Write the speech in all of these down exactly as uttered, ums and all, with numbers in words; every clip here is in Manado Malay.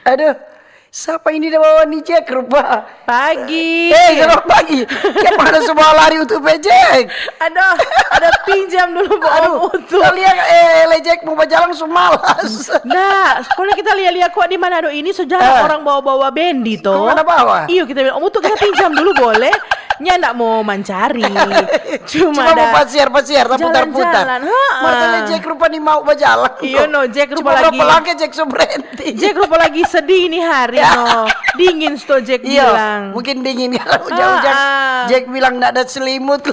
Aduh, sapa ini da bawa ni Jack rupa? Pagi. Eh, selamat pagi. Kan mana semua lari untuk pe Jack? Aduh, ada pinjam dulu, Om Utu. Aduh, kita lihat, eh, le Jack mo bajalang su malas. Nah, kalau kita lia-lia kok di Manado ini, so jarang orang bawa-bawa bendi, to. Kemana bawa? Iyo, kita bilang, "Om Utu, kita pinjam dulu boleh?" Nya ndak mo mancari. Cuma mo pasiar-pasiar, taputar-putar. Jalan-jalan, heeh. Martele Jack rupa ni mau bajalang. Iyo, no, Jack rupa lagi. Cuma berapa langkah Jack so berhenti. Jack rupa lagi sedih ini hari, no. Dingin sto Jack bilang. Iyo, mungkin dingin karena hujan-hujan. Jack bilang ndak ada selimut.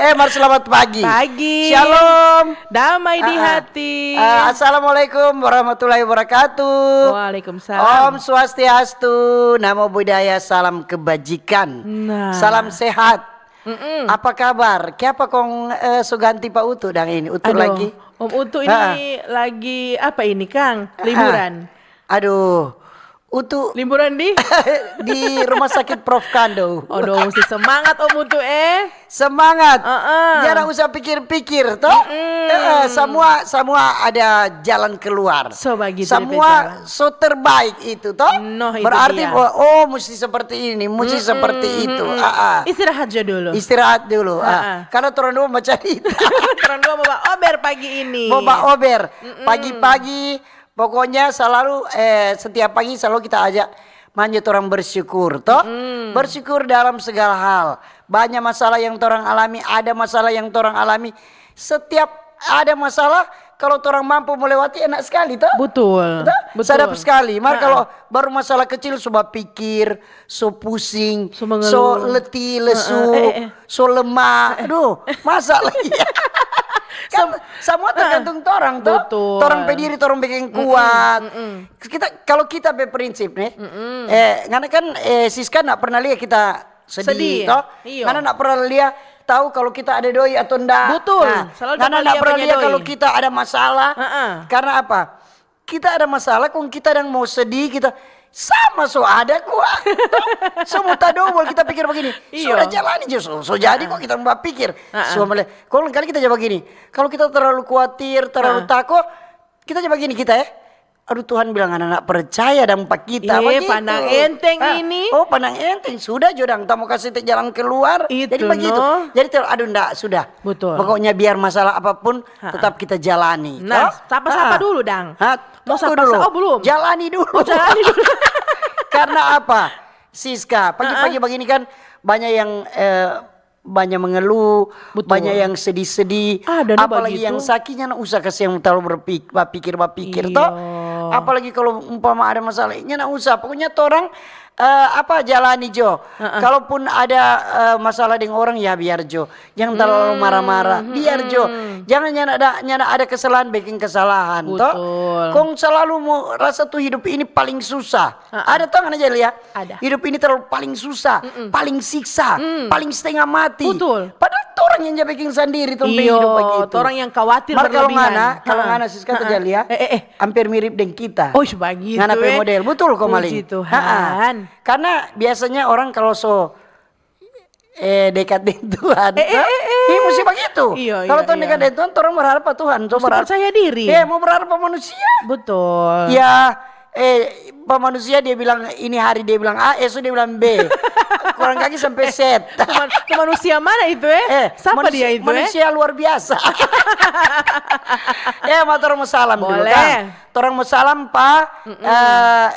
Eh, mar selamat pagi. Pagi. Shalom. Damai di hati. Ah, assalamualaikum warahmatullahi wabarakatuh. Waalaikumsalam. Om Swastiastu, Namo Buddhaya, salam kebajikan. Nah. Salam sehat. Mm-mm. Apa kabar? Kiapa kong, eh, so ganti pa Utu dang ini? Utu lagi? Om Utu ini lagi apa ini, Kang? Liburan? Aduh, Utu liburan di? Di rumah sakit Prof Kando. Aduh, musti semangat Om Utu, eh. Semangat. Heeh. Jangan usah pikir-pikir, toh. Mm-mm. Eh, semua, semua ada jalan keluar. So bagitu. Semua so terbaik itu, toh. Berarti, oh, musti seperti ini, musti seperti itu. Istirahat jo dulu. Istirahat dulu. Karena torang dua mo bacarita. Torang dua mo baober pagi ini. Mo baober. Pagi-pagi, pokoknya selalu, eh, setiap pagi selalu kita ajak manja torang bersyukur, toh. Bersyukur dalam segala hal. Banyak masalah yang torang alami, ada masalah yang torang alami. Setiap ada masalah, kalau torang mampu melewati, enak sekali, toh? Betul. Toh? Betul. Sadap sekali. Mar kalau baru masalah kecil, so bapikir, so pusing, so letih, lesu, so lemah. Aduh, masa lagi ya? Kan semua tergantung torang, toh? Betul. Torang pe diri, torang bikin kuat. Kita, kalau kita pe prinsip nih, eh, ngana kan, eh, Siska ndak pernah lia kita sedih, toh? Iyo. Ngana ndak pernah lia tahu kalau kita ada doi atau ndak. Betul. Nah, selalu ngana ndak pernah lia kalau kita ada masalah. Karena apa? Kita ada masalah, kong kita dang mau sedih, kita sama so ada kwa. Toh? So mo tadobol, kita pikir begini. Iyo. Sudah jalani jo, so, so jadi kok kita mau pikir. So, kong kali kita jawab begini, kalau kita terlalu khawatir, terlalu tako, kita jawab begini kita ya. Aduh, Tuhan bilang, "Ngana ndak percaya dang pa kita." Begitu. Pandang enteng ini. Oh, pandang enteng. Sudah jo dang, ta mo kase te jalan keluar. Jadi begitu. Jadi, aduh, ndak, sudah. Betul. Pokoknya biar masalah apapun, tetap kita jalani. Nah, sapa-sapa dulu dang. Mau sapa-sapa? Oh, belum. Jalani dulu. Oh, jalani dulu. Karena apa? Siska, pagi-pagi begini kan banyak yang, eh, banyak mengeluh, banyak yang sedih-sedih. Apalagi yang sakit, nyanda usah kasi yang terlalu berpik-, bapikir-bapikir, toh. Apalagi kalau umpama ada masalah, nyanda usah. Pokoknya torang eh, apa, jalani jo. Heeh. Kalaupun ada, eh, masalah deng orang, ya biar jo. Jangan terlalu marah-marah. Hmm, biar jo. Mm-mm. Jangan nyanda ada, nyanda ada kesalahan, bikin kesalahan, to. Betul. Kong selalu mo rasa tu hidup ini paling susah. Heeh. Ada to, ngana ja lia? Ada. Hidup ini terlalu paling susah, mm-mm, paling siksa, mm, paling setengah mati. Betul. Padahal torang yang ja bikin sandiri tong pe hidup bagitu. Iyo, torang yang khawatir berlebihan. Mar kalo ngana, kalo ngana, Siska, tu ja lia, eh, eh, eh, hampir mirip deng kita. Oh, bagitu, eh. Ngana pe model. Betul ko, Maling? Puji Tuhan. Ha-ha. Karena biasanya orang kalau so, eh, dekat deng Tuhan, eh, eh, to, eh, eh, iya, musti bagitu. Iya, iya, iya. Kalau tong dekat deng Tuhan, torang berharap pa Tuhan, tong berharap, percaya diri. Eh, mo berharap pa manusia? Betul. Ya, eh, pa manusia dia bilang ini hari, dia bilang A, esok dia bilang B. Kurang kaki sampe Z. Tu man-, tu manusia mana itu, eh? Eh, sapa dia itu, eh? Manusia luar biasa. Eh, ma torang mo salam dulu, kang. Boleh. Torang mo salam pa, mm-mm, eh,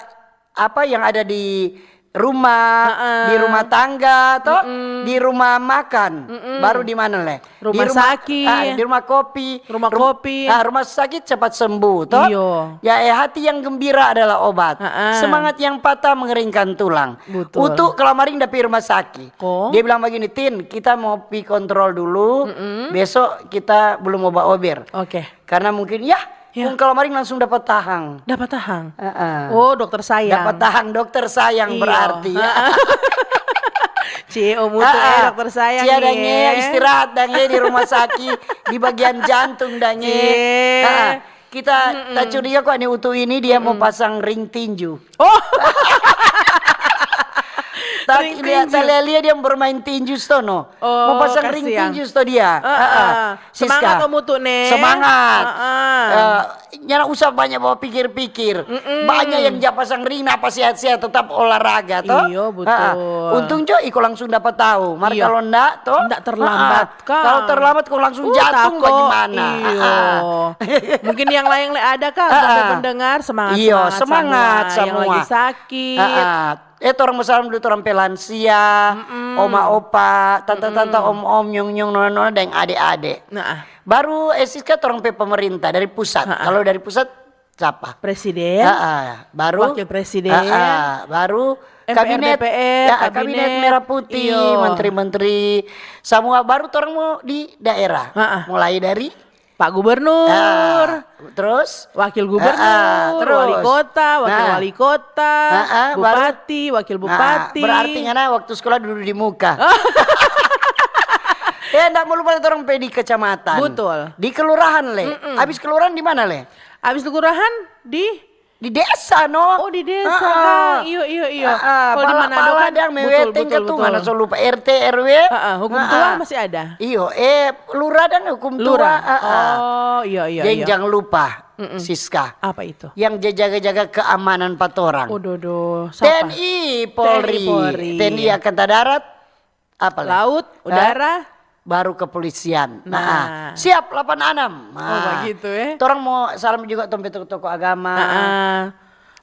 apa yang ada di rumah, heeh, di rumah tangga, to, mm-mm, di rumah makan. Mm-mm. Baru di mana, le? Rumah sakit. Ah, di rumah kopi. Rumah kopi. Ah, rumah sakit cepat sembuh, to. Iyo. Ya, eh, hati yang gembira adalah obat. Heeh. Semangat yang patah mengeringkan tulang. Betul. Utu kemarin da pi rumah sakit. Ko? Dia bilang begini, "Tin, kita mau pi kontrol dulu. Mm-mm. Besok kita belum oba-ober." Oke. Karena mungkin, ya, ya, kong kemarin langsung dapat tahang. Dapat tahang? Heeh. Oh, dokter sayang. Dapat tahang, dokter sayang berarti. Iya. Heeh. Cie, Om Utu, eh, dokter sayang. Cie, dang, eh, istirahat dang, eh, di rumah sakit, di bagian jantung dang, eh. Cie. Heeh. Kita, mm-mm, ta curiga kok ni Utu ini dia mau, mm-mm, pasang ring tinju. Oh. Ring tinju. Tapi lia, ta lia-lia dia bermain tinju sto no. Oh, mo pasang ring tinju sto dia. Heeh. Heeh. Siska. Semangat, Om Utu, ne. Semangat. Heeh. Eh, nyanda usah banyak bawa pikir-pikir. Mm-mm. Banyak yang ja pasang ring, napa sehat-sehat, tetap olahraga, to? Iyo, betul. Heeh. Untung jo iko langsung dapat tahu. Mar, iyo, kalau ndak, to? Ndak terlambat. Heeh. Kang. Kalau terlambat, kong langsung jatuh, tako, bagaimana? Iyo. Mungkin yang lain le ada, Kang, untuk pendengar, semangat, iyo, semangat, semangat semua. Yang lagi sakit. Eh, torang mo salam dulu, torang pe lansia, mm-mm, oma, opa, tanta, mm-mm, tanta, om, om, nyong, nyong, nona, nona, deng ade, ade. Nah. Baru, eh, Siska, torang pe pemerintah dari pusat. Kalau dari pusat, sapa? Presiden, ah, ah, baru, wakil presiden, ah, ah, baru M P R, kabinet, D P R, ya, kabinet, kabinet merah putih, iyo, menteri-menteri, semua. Baru torang mo di daerah. Ah, ah. Mulai dari Pak Gubernur, ah, terus? Wakil gubernur, ah, ah, terus? Wali kota, wakil, nah, wali kota, ah, ah, baru? Bupati, wakil, nah, bupati. Berarti ngana waktu sekolah duduk di muka. Eh, ndak mo lupa torang pe di kecamatan. Betul. Di kelurahan, le. Mm-mm. Abis kelurahan di mana, le? Abis kelurahan di? Di desa, no? Oh, di desa, heeh, Kang. Iyo, iyo, iyo. Heeh, kalau di Manado pala-pala kan, dang, betul, meweteng betul, ke tu, betul. Ngana so lupa R T, R W. Heeh, hukum tua masih ada. Iyo, eh, lurah dang hukum tua. Lurah. Heeh. Oh, iyo, iyo, iyo. Deng jang lupa, mm-mm, Siska. Apa itu? Yang ja-, jaga-jaga keamanan pa torang. Oh, dodo. Sapa? T N I, Polri. T N I, Polri. T N I Angkatan Darat, apa lagi? Laut, hah? Udara? Baru kepolisian. Nah. Nah, siap delapan enam. Oh, nah, begitu, eh. Torang mo salam juga tong pe toko-toko agama, ah, ah,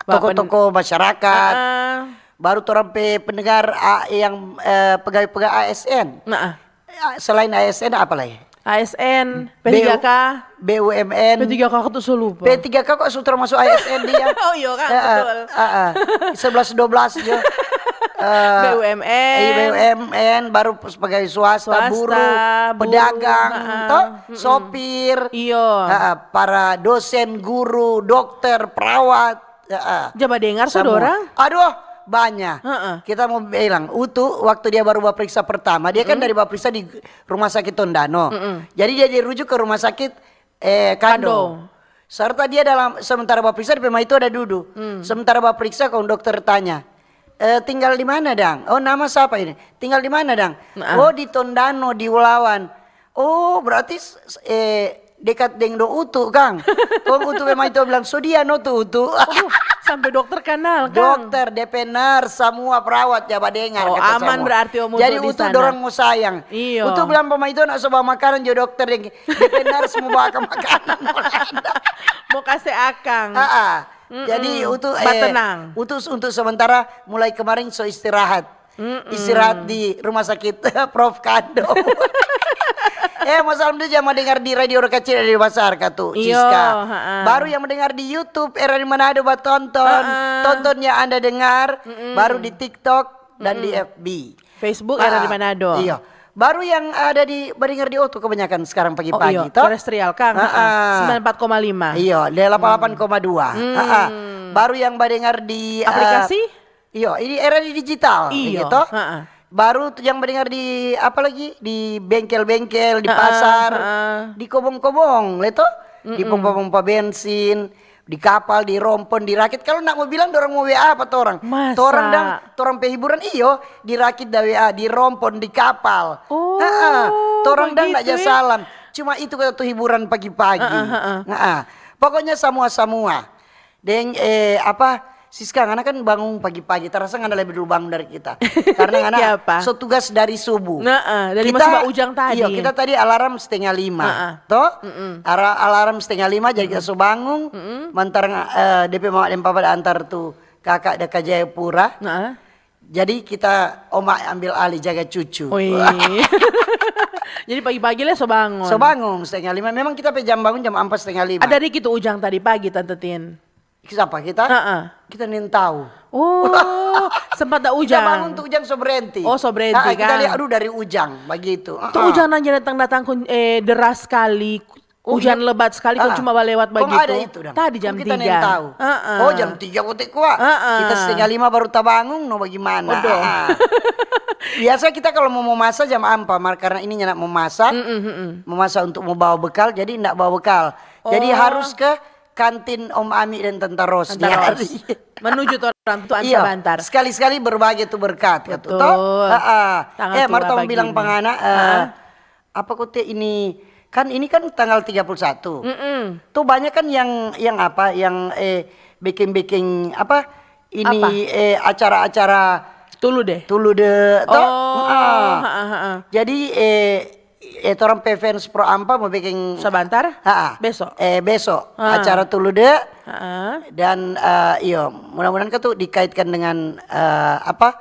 toko-toko masyarakat. Ah, ah. Baru torang pe pendengar, ah, yang, eh, pegawai-pegawai A S N. Nah. Ah, selain A S N, apa lagi? A S N, P tiga K. B U M N. P tiga K tu so lupa. P tiga K kok su termasuk A S N dia? Oh iyo, Kang, eh, eh, betul. Eh, eh. Sebelas dua belas jo. Eh, B U M N. Iya, B U M N, baru pegawai swasta, swasta, buruh, buruh, pedagang, heeh, toh, mm-mm, sopir. Iyo. Heeh, para dosen, guru, dokter, perawat. Heeh. Ja badengar so dorang? Aduh, banya. Heeh. Kita mo bilang, Utu waktu dia baru bapriksa pertama, dia kan, mm-mm, dari bapriksa di Rumah Sakit Tondano. Mm-mm. Jadi dia dirujuk ke Rumah Sakit, eh, Kando. Kando. Serta dia dalam, sementara bapriksa, dia pe maitua ada dudu. Hmm. Sementara bapriksa, kong dokter tanya, "Eh, tinggal di mana, dang? Oh, nama sapa ini? Tinggal di mana, dang?" Nah. "Oh, di Tondano, di Ulawan." Oh, berarti s-, s-, eh, dekat deng do Utu, kang. Kong Utu pe maitua bilang, "So dia no tu Utu." Aduh, sampe dokter kanal, kang. Dokter, D P nurse, samua perawat ja badengar. Oh, kata aman samua. Berarti Om Utu di sana. Jadi Utu dorang mo sayang. Iyo. Utu bilang pa maitua, "Nak so bawa makanan jo dokter deng." D P nurse mo bawa ka makanan. Mo kase akang. Aa. Mm-mm. Jadi Utu, eh, batenang. Utu s-, untuk sementara mulai kemarin so istirahat. Mm-mm. Istirahat di rumah sakit Prof Kando. Eh, mo salam dulu, jangan mo dengar di radio kacil dari basar katu, Iyo, Siska. Ha-ah. Baru yang mendengar di YouTube, Era di Manado batonton. Ha-ah. Tonton yang Anda dengar, baru di TikTok dan di F B. Facebook Era di Ah, Manado. Iya. Baru yang ada di mendengar di auto kebanyakan sekarang Oh, pagi-pagi iyo, toh. Terestrial, Kang. Ha-ah. Sembilan puluh empat koma lima. Iya, dia delapan puluh delapan koma dua. Ha-ah. Baru yang mendengar di eh, Aplikasi? Iyo, ini era di digital, Iyo, gitu. Ha-ah. Baru tuh yang mendengar di apa lagi, di bengkel-bengkel, di Ha-ah, pasar, ha-ah. Di kobong-kobong, leto, di pompa-pompa bensin, di kapal, di rompon, di rakit. Kalau nak mau bilang, dorang mau W A apa torang? Masa? Torang dang, torang pe hiburan iyo, di rakit da W A, di rompon, di kapal. Oh, Ha-ah. Torang dang nak begitu, ja eh. Salam. Cuma itu kata tuh hiburan pagi-pagi. Ha-ah, ha-ah. Ha-ah. Pokoknya samua-samua. Deng eh apa, Siska, ngana kan bangun pagi-pagi, terasa ngana lebih dulu bangun dari kita. Karena ngana Kiapa? So tugas dari subuh. Nah, eh, dari masih ba ujang tadi. Iya, kita tadi alarm setengah lima. Heeh. Toh? Ara- alarm setengah lima, jadi kita so bangun. Mantar eh, depe mama deng papa da antar tu kakak da ka Jayapura. Nah, Jadi kita oma ambil alih jaga cucu. Wih. Jadi pagi-pagi le so bangun. So bangun setengah lima. Memang kita pe jam bangun jam empat setengah lima. Ada dikit tu ujang tadi pagi, Tante Tin. Siapa kita? Heeh. Kita nin tahu. Oh, sempat ada Kita ujang. Bangun tu ujang so berhenti. Oh, so berhenti, Ah, kita kan? Lihat, aduh, dari ujang begitu. Tu Ah. ujang nang ja datang-datang kun- eh, deras sekali. Hujan lebat sekali, kong cuma balewat bagitu. Kong ada itu, dang. Tadi jam Kong kita tiga. Tahu. Heeh. Oh, jam tiga kote kwa. Heeh. Kita setengah lima baru tabangun, no bagaimana? Odoh. Ah. Biasa kita kalau mau memasak jam ampa, mar karena ini nyanda memasak, memasak untuk mau bawa bekal, jadi ndak bawa bekal. Jadi Oh. Harus ke kantin Om Ami dan Tante Ros. Tante Ros. Menuju tu orang tuaan Iya, sabantar. Sekali-sekali berbagi tu berkat, kata Betul. Toh? Heeh. Tangan Eh, tua mar tong bagini. Bilang pangana, eh, Heeh. Apa kote ini? Kan ini kan tanggal tiga puluh satu. Mm-mm. Tuh banyak kan yang yang apa, yang eh bikin-bikin apa ini Apa? Eh acara-acara Tulude. Tulude toh. Oh, Ah. Heeh, heeh. Jadi eh eh torang pe fans pro ampa mau bikin Sabantar? Ha-ha. Besok? Eh besok Ah. Acara Tulude Heeh. dan eh, iyo mudah-mudahan kan tuh dikaitkan dengan eh, apa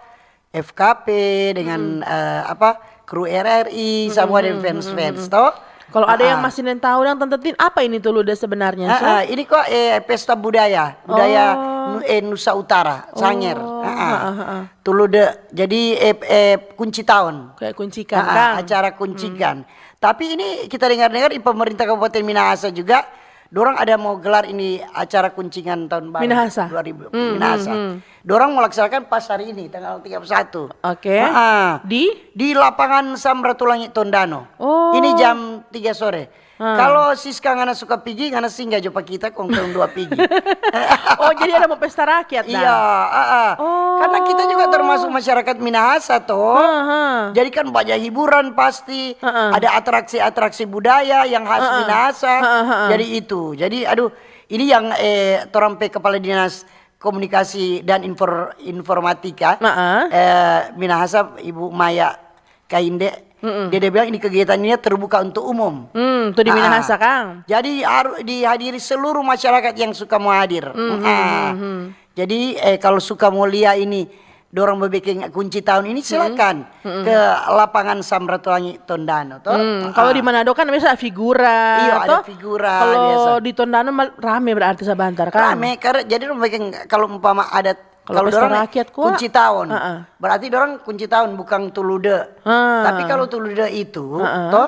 F K P dengan eh, apa kru R R I semua dan fans-fans toh. Kalau ada yang Ah. Masih neng tahu dang, Tante Tin, apa ini Tulude sebenarnya? So? Ah, ah, ini kok eh, pesta budaya, budaya Oh. nu- eh, Nusa Utara, Sanger. Oh, Ah, ah. Ha-ha, ha-ha. Tulude. Jadi eh, eh, kunci tahun. Kayak kuncikan, Ah, ah, Kang. Acara kuncikan. Tapi ini kita dengar-dengar di pemerintah Kabupaten Minahasa juga, dorang ada mau gelar ini acara kuncingan tahun baru Minahasa. dua ribu Minahasa. Dorang mau laksanakan pas hari ini tanggal tiga puluh satu. Oke. Ah, ah. Di? Di lapangan Samratulangi Tondano. Oh. Ini jam tiga sore. Kalau Siska ngana suka pigi, ngana singgah jo pa kita kong tong dua pigi. Oh, jadi ada mau pesta rakyat dah? Iya, ah, ah. Oh. Karena kita juga termasuk masyarakat Minahasa toh. Heeh. Jadi kan banyak hiburan pasti, Heeh. Ada atraksi-atraksi budaya yang khas Minahasa. Heeh, heeh. Jadi itu. Jadi aduh, ini yang eh torang pe kepala dinas komunikasi dan infor- informatika Heeh. eh Minahasa Ibu Maya Kainde. Dia, dia bilang ini kegiatan ini terbuka untuk umum. Hmm, tu di Ah. Minahasa, Kang. Jadi harus dihadiri seluruh masyarakat yang suka mau hadir. Ah. Jadi eh, kalau suka mau lia ini dorang bebikin kunci tahun ini silakan ke lapangan Samratulangi Tondano toh. Hmm, kalau di Manado kan biasa figura, Iya, ada toh? Figura, Kalau biasa. Di Tondano mal- rame berarti sabantar, kan? Rame karena jadi dorang bikin kalau umpama ada Kalau kalau pesta dorang rakyat kwa? Kunci tahun. Heeh. Berarti dorang kunci tahun bukan Tulude. Ah. Tapi kalau Tulude itu Heeh. toh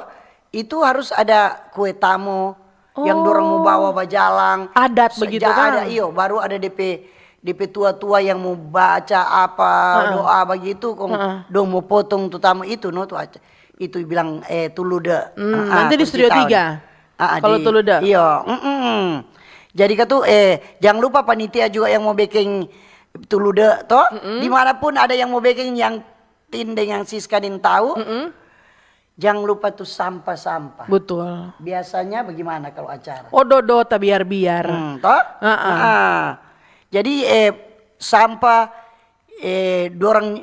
itu harus ada kue tamo yang dorang mau bawa bajalang. Adat Se- begitu, ja- kan? Ada iyo, baru ada D P D P tua-tua yang mau baca apa doa begitu kong dong mau potong tu tamo itu no tu aca- itu bilang eh Tulude. Hmm, Ah, nanti di kunci Studio tahun. Tiga. Ah, Kalau di- Tulude. Iya, mm-mm. Jadi katu eh jangan lupa panitia juga yang mau bikin Tulude toh. Dimanapun ada yang mau bikin yang Tin deng yang Siska nin tahu. Jangan lupa tu sampah-sampah. Betul. Biasanya bagaimana kalau acara? Ododo tabiar-biar. Hmm, toh? Heeh. Ah. Jadi eh sampah eh dorang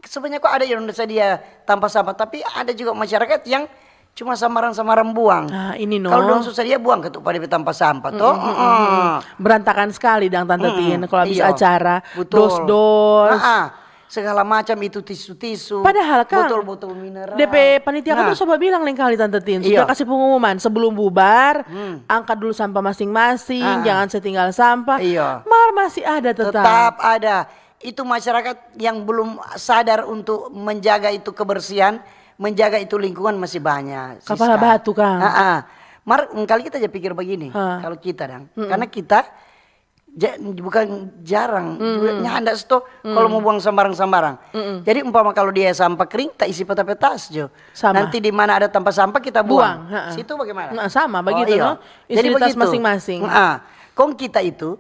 sebenarnya kok ada yang sedia tampa sampah, tapi ada juga masyarakat yang cuma samaran-samaran buang. Ah, ini no. Kalau dorang susah dia buang ke tu pada tampa sampah toh. Heeh. Berantakan sekali dang Tante Tin kalau habis Iya. Acara. Betul. Dos-dos. Ah, ah. segala macam itu, tisu-tisu, Padahal, Kang, botol-botol mineral. D P panitia kan Nah, terus coba bilang lain kali, Tante Tin, sudah Iya. kasih pengumuman sebelum bubar, Hmm. angkat dulu sampah masing-masing, Ah. jangan setinggal sampah. Iya. Mar masih ada tetap. Tetap ada. Itu masyarakat yang belum sadar untuk menjaga itu kebersihan, menjaga itu lingkungan masih banyak. Kapala Siska. batu, Kang. Ah, ah. Mar, kali kita aja pikir begini, Ha. kalau kita dang, karena kita ja- bukan jarang, juga nyanda sto kalau mau buang sambarang-sambarang. Jadi umpama kalau dia sampah kering, ta isi pa ta pe tas jo. Sama. Nanti di mana ada tampa sampah kita Buang, buang. ha-ha. Situ bagaimana? Nah, sama begitu, Oh, iya. No? Isi Jadi di tas begitu. Masing-masing. Ah, kong kita itu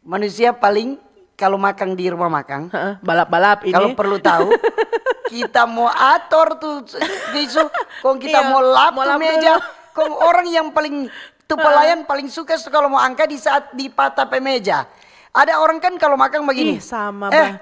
manusia paling kalau makang di rumah makang, Heeh, balap-balap ini. kalau perlu tahu, kita mau ator tu tisu, kong kita Iya, mau lap mau tu lap meja, dulu. Kong orang yang paling tu pelayan paling suka tu kalau mau angka di saat di pata pe meja. Ada orang kan kalau makang begini. Ih, sama, Eh, Bah.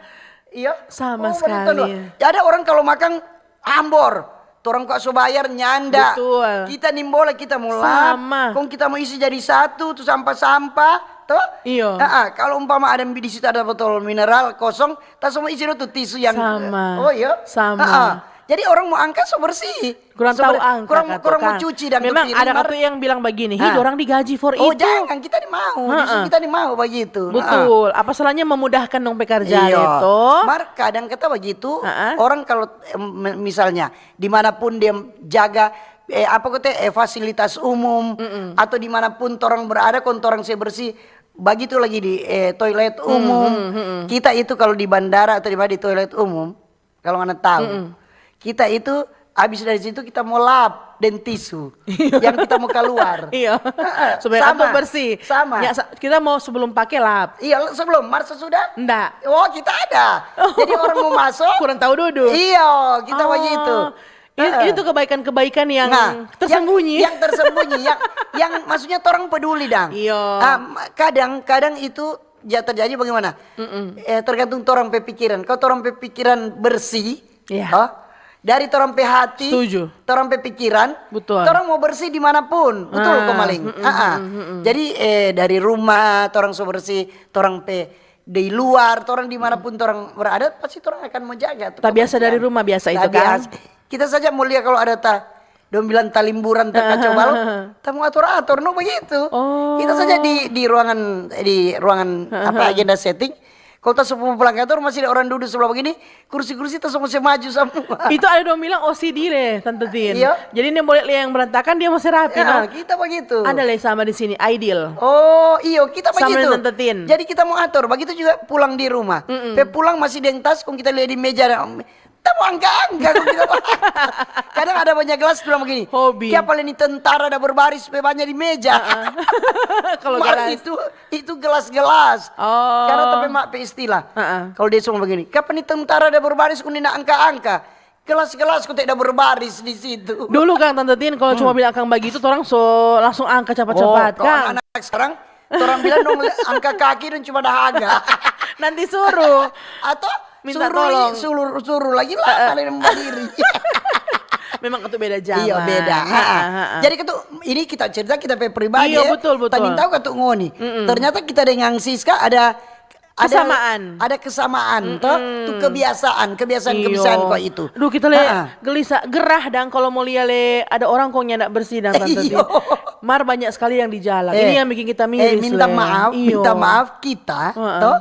Iya. Sama Oh, bagitu, sekali. Dok. Ada orang kalau makang ambor. Torang kok so bayar nyanda. Betul. Kita nimbola kita mau lap. Sama. Kong kita mau isi jadi satu tu sampah-sampah, toh? Iyo. Ah, ah, kalau umpama ada di situ ada botol mineral kosong, ta semua isi dulu tu tisu yang Sama. Oh iya. Sama. Ah, ah. Jadi orang mau angka so bersih. Kurang So tahu ber- angka kurang, katu, kurang kan? mau cuci dan Memang tu ada piring, mar- katu yang bilang bagini, "Hi, Ah. dorang digaji for Oh, itu." Jangan, kita ni mau, justru Heeh. Kita ni mau begitu. Ah. Betul. Apa salahnya memudahkan dong pe karja Iya. le, toh? Mar kadang kata begitu, Heeh. orang kalau em, misalnya dimanapun dia jaga eh, apa kata eh, fasilitas umum atau dimanapun orang berada, kong orang se bersih, begitu lagi di eh, toilet umum. Kita itu kalau di bandara atau di mana di toilet umum, kalau ngana tahu, kita itu habis dari situ kita mau lap dan tisu yang kita mau keluar. Iya. Heeh, Supaya sama, kantong bersih. sama. Ya, sa- kita mau sebelum pakai lap. Iya, sebelum mar sesudah. Ndak. Oh, kita ada. Jadi orang mau masuk. Kurang tahu duduk. Iya, kita Oh, begitu. i- Heeh. Itu kebaikan-kebaikan yang Nah, tersembunyi. Yang, yang tersembunyi, yang, yang maksudnya orang peduli dang. Iya. Ah, ma- kadang, kadang itu ya terjadi bagaimana? Eh, tergantung orang pe pikiran. Kalau orang pe pikiran bersih, Iya. oh, dari orang pe hati, Setuju. orang pe pikiran, Betul. Orang mau bersih dimanapun, betul Ah, kok maling. mm-mm, Ah, ah. mm-mm. Jadi eh, dari rumah, orang so bersih, orang pe di luar, orang dimanapun orang berada, pasti orang akan mau jaga. Tak biasa dari rumah biasa itu, kan? Kita saja mau lihat kalau ada ta, dong bilang talimburan, ta kacau balau, ta mau atur-atur, no begitu. Oh. Kita saja di di ruangan di ruangan apa agenda setting. Kalau ta semua pulang kantor masih ada orang duduk sebelah begini, kursi-kursi ta semua maju semua. Itu ada dong bilang O C D deh, Tante Tin. Iya. Jadi dia boleh lihat yang berantakan, dia masih rapi, Ya, no? kita begitu. Ada le sama di sini, ideal. Oh, iyo, kita Sama begitu. dengan Tante Tin. Jadi kita mau atur, begitu juga pulang di rumah. Pe pulang masih deng tas, kong kita lihat di meja. Ta mau angka-angka kong kita. Kadang ada banyak gelas bilang begini. Hobi. Kiapa le ni tentara ada berbaris pe banyak di meja. Kalau Mar gelas. itu itu gelas-gelas. Oh. Karena tapi mak pe istilah. Heeh. Kalau dia semua begini, kapan ni tentara ada berbaris kong dia angka-angka. Gelas-gelas kok tidak berbaris di situ. Dulu, Kang, Tante Tin, kalau cuma bilang Kang begitu, orang so langsung angka cepat-cepat, Oh, kalau Kang. Anak-anak sekarang, orang bilang dong angka kaki dan cuma dahaga. Nanti suruh. Atau Minta suruh, tolong. Suruh, suruh lagi lah, kalian berdiri. Memang itu beda zaman. Iya beda. Ha, ha, ha. Jadi ketu ini kita cerita kita pe pribadi Iya, ya. Betul, betul. Tadi tahu katu ngoni. Ternyata kita dengan Siska ada ada- Kesamaan. Ada kesamaan toh. Tu kebiasaan, kebiasaan Iyo. Kebiasaan kok itu. Duh, kita le Ha-ha. gelisah, gerah dang kalau mau lia le ada orang kong nyanda bersih dang, Tante Tin. Iyo. Mar banyak sekali yang di jalan. Eh, Ini yang bikin kita miris. eh, minta le. maaf, Iyo. Minta maaf kita Heeh. toh.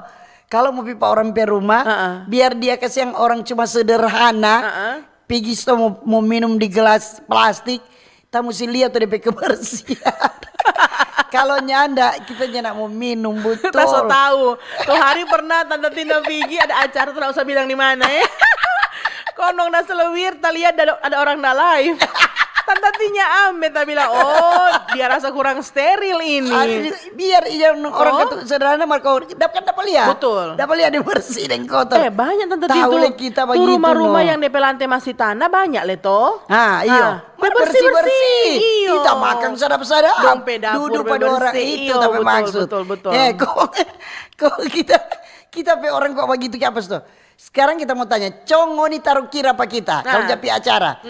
Kalau mau pi pa orang pe rumah, Heeh. biar dia kasihan orang cuma sederhana, Heeh. pigi sto mau, mau minum di gelas plastik, ta musti lia tu depe kebersihan. Kalau nyanda, kita nyanda mau minum betul. Ta so tahu. Tuh hari pernah Tante Tina pigi ada acara, ta usah bilang di mana ya. Kondong da selewir, ta lihat ada, ada orang da live. Tante Tina ambe, ta bilang, "Oh, dia rasa kurang steril ini." Biar iya orang Oh. Katu sederhana mar kau dapa kan dapa lia. Betul. Dapa lia dia bersih deng kotor. Eh, banyak Tante Tin Tahu tu. Le kita Tu begitu, rumah-rumah no. Yang depe lante masih tanah banyak le to. Ah, iyo. Ah, Mar bersih-bersih. Bersih-bersih. Iyo. Kita makang sadap-sadap. Dong pe dapur Dudu pe pa dua orang bersih. itu Iyo, tapi betul, maksud. Betul, betul. Eh, kok, kok kita kita pe orang kok begitu ke apa tuh? Sekarang kita mau tanya, cong ngoni taruh kira pa kita, kalau Nah. japi acara.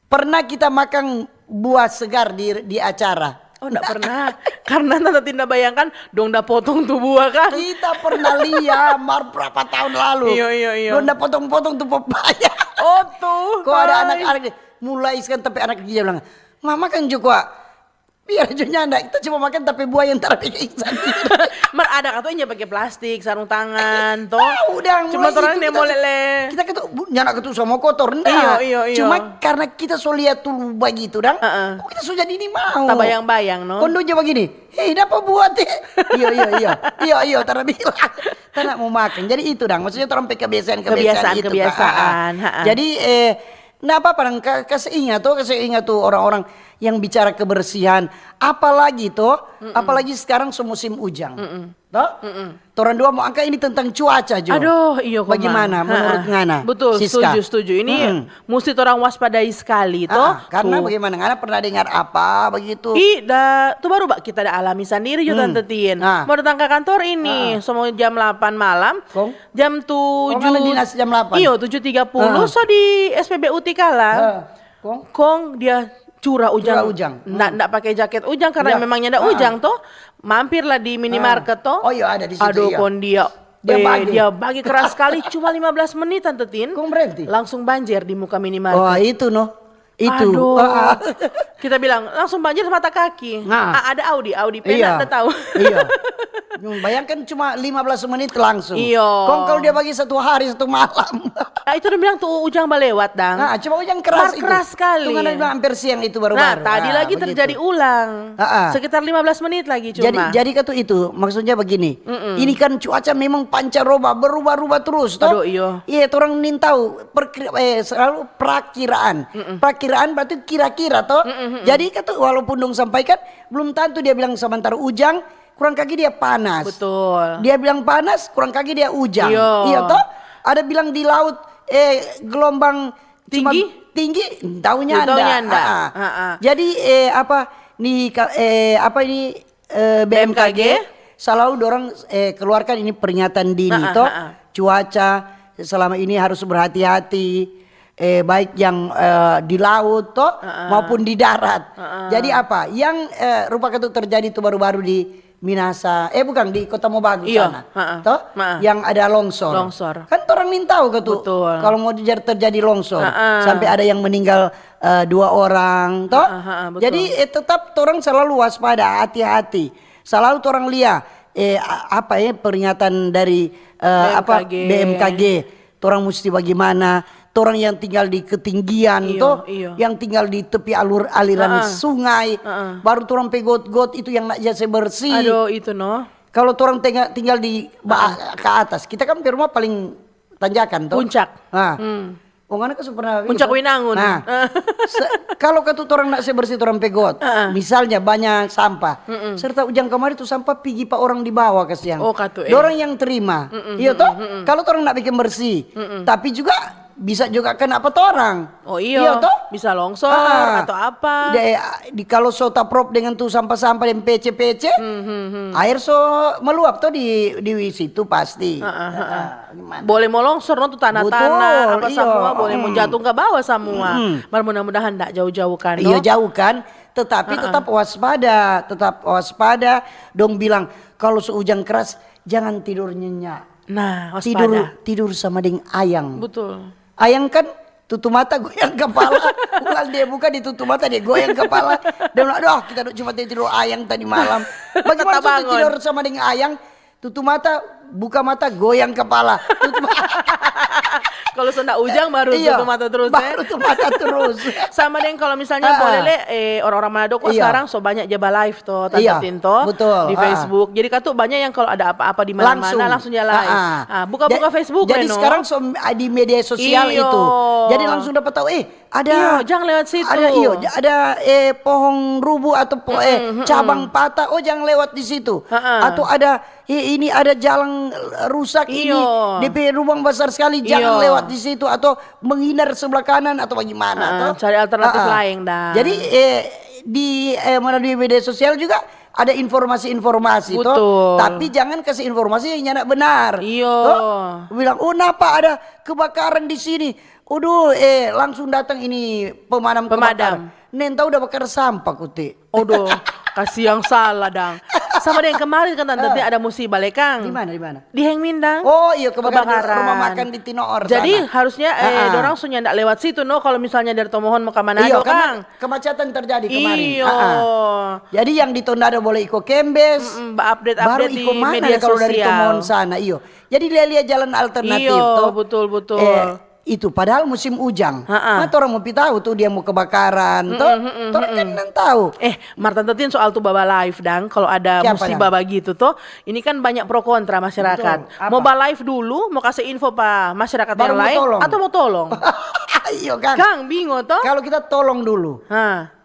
Pernah kita makan buah segar di di acara? Oh, ndak pernah. Karena Tante Tin da bayangkan, dong da potong tu buah kan? Kita pernah lia mar berapa tahun lalu. Iyo, iyo, iyo. Dong da potong-potong tu pepaya. Oh, tuh. Kok ada tai. Anak-anak ni, mulai sekarang tapi anak dia bilang, "Mama kan juga biar aja nyanda, kita cuma makan tapi buah yang tara bikin sandiri." Mar ada katu yang pake plastik, sarung tangan, toh. Tahu dang, Cuma mulai orang itu ni kita mau su- lele. Kita kata, "Bu, nyanda katu sama kotor, ndak." Iyo, iyo, iyo. Cuma karena kita so lihat dulu begitu dang, Heeh. Kok kita so jadi ini mau? Tabayang-bayang, no? Kondo aja begini, "Hei, dapa buat ya?" "Iyo, iyo, iyo. Iyo, iyo, tara bilang." Tara mau makan. Jadi itu dang, maksudnya orang pe kebiasaan-kebiasaan Kebiasaan, itu, Kak. kebiasaan, Ah, ah. Ha-ha. Jadi, eh, nggak apa-apa dang, ka-, kasih ingat tuh, kasih ingat tuh orang-orang yang bicara kebersihan. Apalagi tuh, apalagi sekarang so musim ujang. Toh? Torang dua mau angka ini tentang cuaca jo. Aduh, iyo, Komang. Bagaimana Ha-ha. menurut ngana, Betul, Siska? Setuju, setuju. Ini musti torang waspadai sekali, toh. Ah, karena Tuh. Bagaimana? Ngana pernah dengar apa begitu? Ih, da, tu baru ba, kita da alami sandiri jo, Tante Tin. Ah. Mau datang ke kantor ini, so mau jam delapan malam, Kong? jam Oh, tujuh. ngana dinas jam delapan? Iyo, tujuh tiga puluh, Ah. so di S P B U Tikala. Ah, kong? Kong dia curah ujang. Curah ujang. Nda, nda pake jaket ujang karena Iya. memang nyanda Ah. ujang, toh. Mampir lah di minimarket, toh. Oh, iya, ada di situ, Aduh, iya. Kong dia, Dia eh, bagi. dia bagi keras sekali, cuma lima belas menit, Tante Tin. Kong berhenti? Langsung banjir di muka minimarket. Wah, itu no. Itu. Aduh. Ah, ah. Kita bilang, "Langsung banjir mata kaki." Nah. Ah, ada Audi, Audi pernah Iya. ada tahu. Iya. Hmm, bayangkan cuma lima belas menit langsung. Iyo. Kong kalau dia bagi satu hari, satu malam. Ah, itu dia bilang tuh ujang balewat dang. Nah, cuma ujang keras Mar itu. keras sekali. Itu ngana bilang hampir siang itu Nah, baru-baru. tadi Ah, lagi begitu. Terjadi ulang. Ah, ah. Sekitar lima belas menit lagi Jadi, cuma. Jadi katu itu, maksudnya begini. Ini kan cuaca memang pancaroba, berubah-ubah terus, toh? Aduh, iyo. Iya, orang nin tahu, perkir-, eh, selalu prakiraan. Prakiraan berarti kira-kira, toh? Jadi katu, walaupun dong sampaikan, belum tentu dia bilang sementara ujang, kurang kaki dia panas. Betul. Dia bilang panas, kurang kaki dia ujang. Iyo. Iya, toh? Ada bilang di laut, eh, gelombang cuma Tinggi? Tinggi, taunya Taunya anda. nda. Ah, ah. Ah, ah. Jadi, eh, apa, ni, ka- eh, apa ini, eh, B M K G, B M K G? selalu dorang, eh, keluarkan ini peringatan dini, Ah, ah, toh. ah, ah. Cuaca selama ini harus berhati-hati, eh, baik yang, eh, di laut, toh, Ah, ah. maupun di darat. Ah, ah. Jadi apa, yang, eh, rupa itu terjadi itu baru-baru di Minasa, eh, bukan, di Kota Mobagu Iya, sana, ha-ha. toh, Ha-ha. yang ada longsor. Longsor. Kan orang nin tahu ke tu, Betul. kalau mau dijar terjadi longsor, Ha-ha. sampai ada yang meninggal, eh, dua orang, toh. Ha-ha, ha-ha, betul. Jadi, eh, tetap orang selalu waspada, hati-hati. Selalu orang lia, eh, a- apa ya, peringatan dari, eh, apa, B M K G. B M K G. Torang musti bagimana? Torang yang tinggal di ketinggian, Iyo, toh, iyo. yang tinggal di tepi alur aliran Heeh. sungai, Heeh. baru torang pe got-got itu yang nak jase bersih. Aduh, itu no. Kalau torang tenga- tinggal di ba- ke atas, kita kan pe rumah paling tanjakan, toh. Puncak. Nah. Hmm. Oh, ngana kan su pernah Puncak ini, toh? Winangun. Nah, Heeh. se- kalau katu torang nak se bersih torang pe got, Heeh. misalnya banyak sampah, Mm-mm. serta ujang kamari tu sampah pigi pa orang di bawah, kasiang. Oh, katu, eh. Dorang yang terima. Mm-mm, Iya, toh? mm-mm. Kalau torang nak bikin bersih, Mm-mm. tapi juga bisa juga kena apa torang. Oh, iyo. Iya, toh? Bisa longsor Ah, atau apa. De, di, kalau so taprop dengan tu sampah-sampah dan pece-pece, Hmm, hmm, hmm. air so meluap, toh, di di situ pasti. Heeh, heeh. Ah, gimana? Boleh mo longsor no tu tanah-tanah, Betul, apa iyo. samua boleh mo Hmm. jatuh ka bawa samua. Hmm. Mar mudah-mudahan ndak jauh-jauh kan, Iya, no? jauh kan, tetapi Heeh. tetap waspada, tetap waspada. Dong bilang, "Kalau so ujang keras, jangan tidur nyenyak. Nah, waspada. Tidur, tidur sama deng ayang." Betul. Ayang kan tutu mata goyang kepala. Ulang dia buka, dia tutu mata, dia goyang kepala. Dia bilang, "Aduh, kita cuma tidur ayang tadi malam." Bagaimana Tetap so bangun. Tidur sama deng ayang? Tutu mata, buka mata, goyang kepala. Tutu ma- Kalau so nda ujang baru Iya, tutu mata terus, baru eh. Tutu mata terus. Sama deng kalau misalnya Ah. Boleh le, eh, orang-orang Manado kok Iya. Sekarang so banyak ja ba live to, Tante Iya, Tin to, betul. di Ah. Facebook. Jadi katu banyak yang kalau ada apa-apa di mana-mana Langsung. Langsung ja live. Ah, ah. Ah, buka-buka Ja- Facebook Jadi le, no? sekarang so, ah, di media sosial Iyo. Itu. Jadi langsung dapat tahu, eh, ada Iyo, jang lewat situ. Ada, iyo, ada, eh, pohon rubu atau po- eh, Mm-mm, mm-mm. Cabang patah, oh, jangan lewat di situ. Heeh. Atau ada, eh, ini ada jalan rusak ini, Iyo. D P lubang besar sekali, jangan Iyo. Lewat di situ, atau menghindar sebelah kanan atau bagaimana, Heeh, toh? cari alternatif Heeh. Laeng, dah. Jadi, eh, di eh, mana di media sosial juga ada informasi-informasi, toh. Betul. Tapi jangan kasih informasi yang nggak benar. Iyo. Toh? Bilang, "Oh, napa ada kebakaran di sini?" Aduh, eh, langsung datang ini pemadam Pemadam. Kebakaran. Neng tahu udah bakar sampah, kuti. Aduh. Kasi yang salah dang. Sama deng kemarin kan tante Tin ada musibah le kang. Di mana, di mana? Di Heng Mindang. Oh iyo, kebakaran, kebakaran rumah makan di Tinoor. Jadi sana. Harusnya eh, dorang so nyanda lewat situ no, kalau misalnya dari Tomohon mau ke Manado iyo, kang. Kemacetan terjadi kemarin. Iyo. Jadi yang di Tondado boleh iko Kembes. Mm, update update baru iko mana kalau dari Tomohon sana iyo. Jadi lia-lia jalan alternatif iyo, to. Betul betul. Eh, itu padahal musim ujang. Mata orang mau pi tahu tuh dia mau kebakaran, toh? Orang kan nang tahu. Eh, mar tante Tin soal tu baba live dang, kalau ada musibah bagitu toh, ini kan banyak pro kontra masyarakat. Mau ba live dulu, mau kasih info pa masyarakat yang lain, atau mau tolong? Iyo kan. Kang bingo toh. Kalau kita tolong dulu.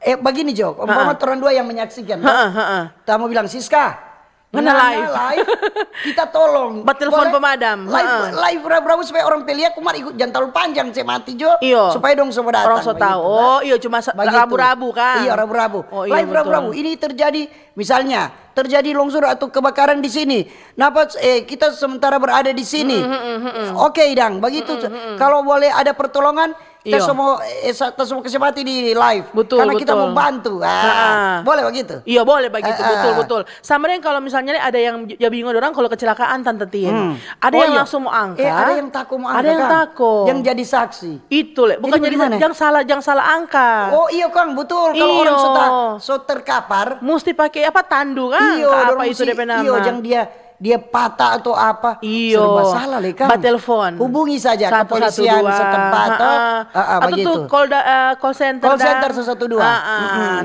Eh, begini jo, umpama orang dua yang menyaksikan, toh? Kita mau bilang Siska, Mana live? Kita tolong. Ba telepon pemadam. Live, live rabu-rabu supaya orang pe lia kumar ikut jangan terlalu panjang se mati jo. Iyo. Supaya dong semua datang. Orang so tahu. Oh, iyo cuma rabu-rabu kan. Iyo, rabu-rabu. Oh, iyo, live rabu-rabu. Ini terjadi misalnya terjadi longsor atau kebakaran di sini. Napa eh kita sementara berada di sini. Oke, dang, begitu. Kalau boleh ada pertolongan, kita semua eh, kita semua kasih mati di live. Betul, karena kita mau bantu. Ah, boleh begitu? Iya, boleh begitu. Betul, betul. Sama dengan kalau misalnya ada yang ya bingung orang kalau kecelakaan tante Tin. Ada yang langsung mau angkat. Eh, ada yang takut mau angkat. Ada yang takut. Yang jadi saksi. Itu le, bukan jadi yang salah, yang salah angkat. Oh iya Kang, betul. Kalau orang so, so terkapar, mesti pakai apa tandu kan? Iyo, apa itu D P nama? Iyo, yang dia dia patah atau apa, iyo, serba salah le kan. Batelfon. Hubungi saja kepolisian setempat. Atau tuh call, da, uh, call center. Call center satu satu dua.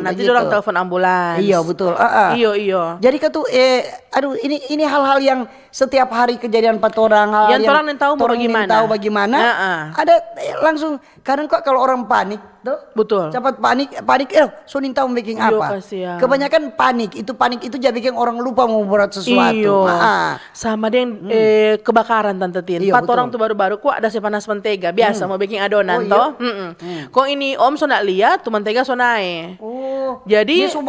Nanti orang telepon ambulans. Iya betul. Iyo, iyo. Jadi kan tuh, eh, aduh, ini ini hal-hal yang setiap hari kejadian empat orang, hal yang orang tahu bagaimana. Ada eh, langsung Kadang kok kalau orang panik, tuh, betul. Cepat panik, panik, eh, so nintau biking apa? Kebanyakan panik, itu panik itu jadi bikin orang lupa mau buat sesuatu. Iyo. Sama deng eh, kebakaran tante Tin. Empat orang tuh baru-baru kok ada si panas mentega, biasa mau bikin adonan toh. Kok ini om so nak lihat, tuh mentega so nae. Oh. Jadi so,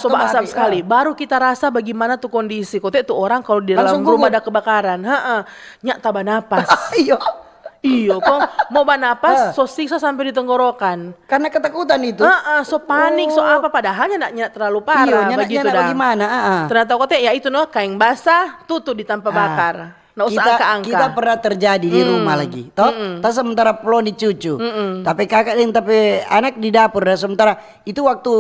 so asap sekali. Baru kita rasa bagaimana tuh kondisi. Kote tuh orang kalau di dalam rumah ada kebakaran, heeh, nyak taba napas. Iyo. Iyo kong, mo banapas so siksa sampe di tenggorokan. Karna ketakutan itu. Heeh, so panik so apa, padahal nyanda nyanda terlalu parah bagitu dang. Ternyata kote ya itu no, kaeng basah, tutu di tampa bakar. Nda usah angka-angka. Kita pernah terjadi di rumah lagi to, ta sementara ploni cucu. Ta pe kaka deng ta pe anak di dapur, dan sementara itu waktu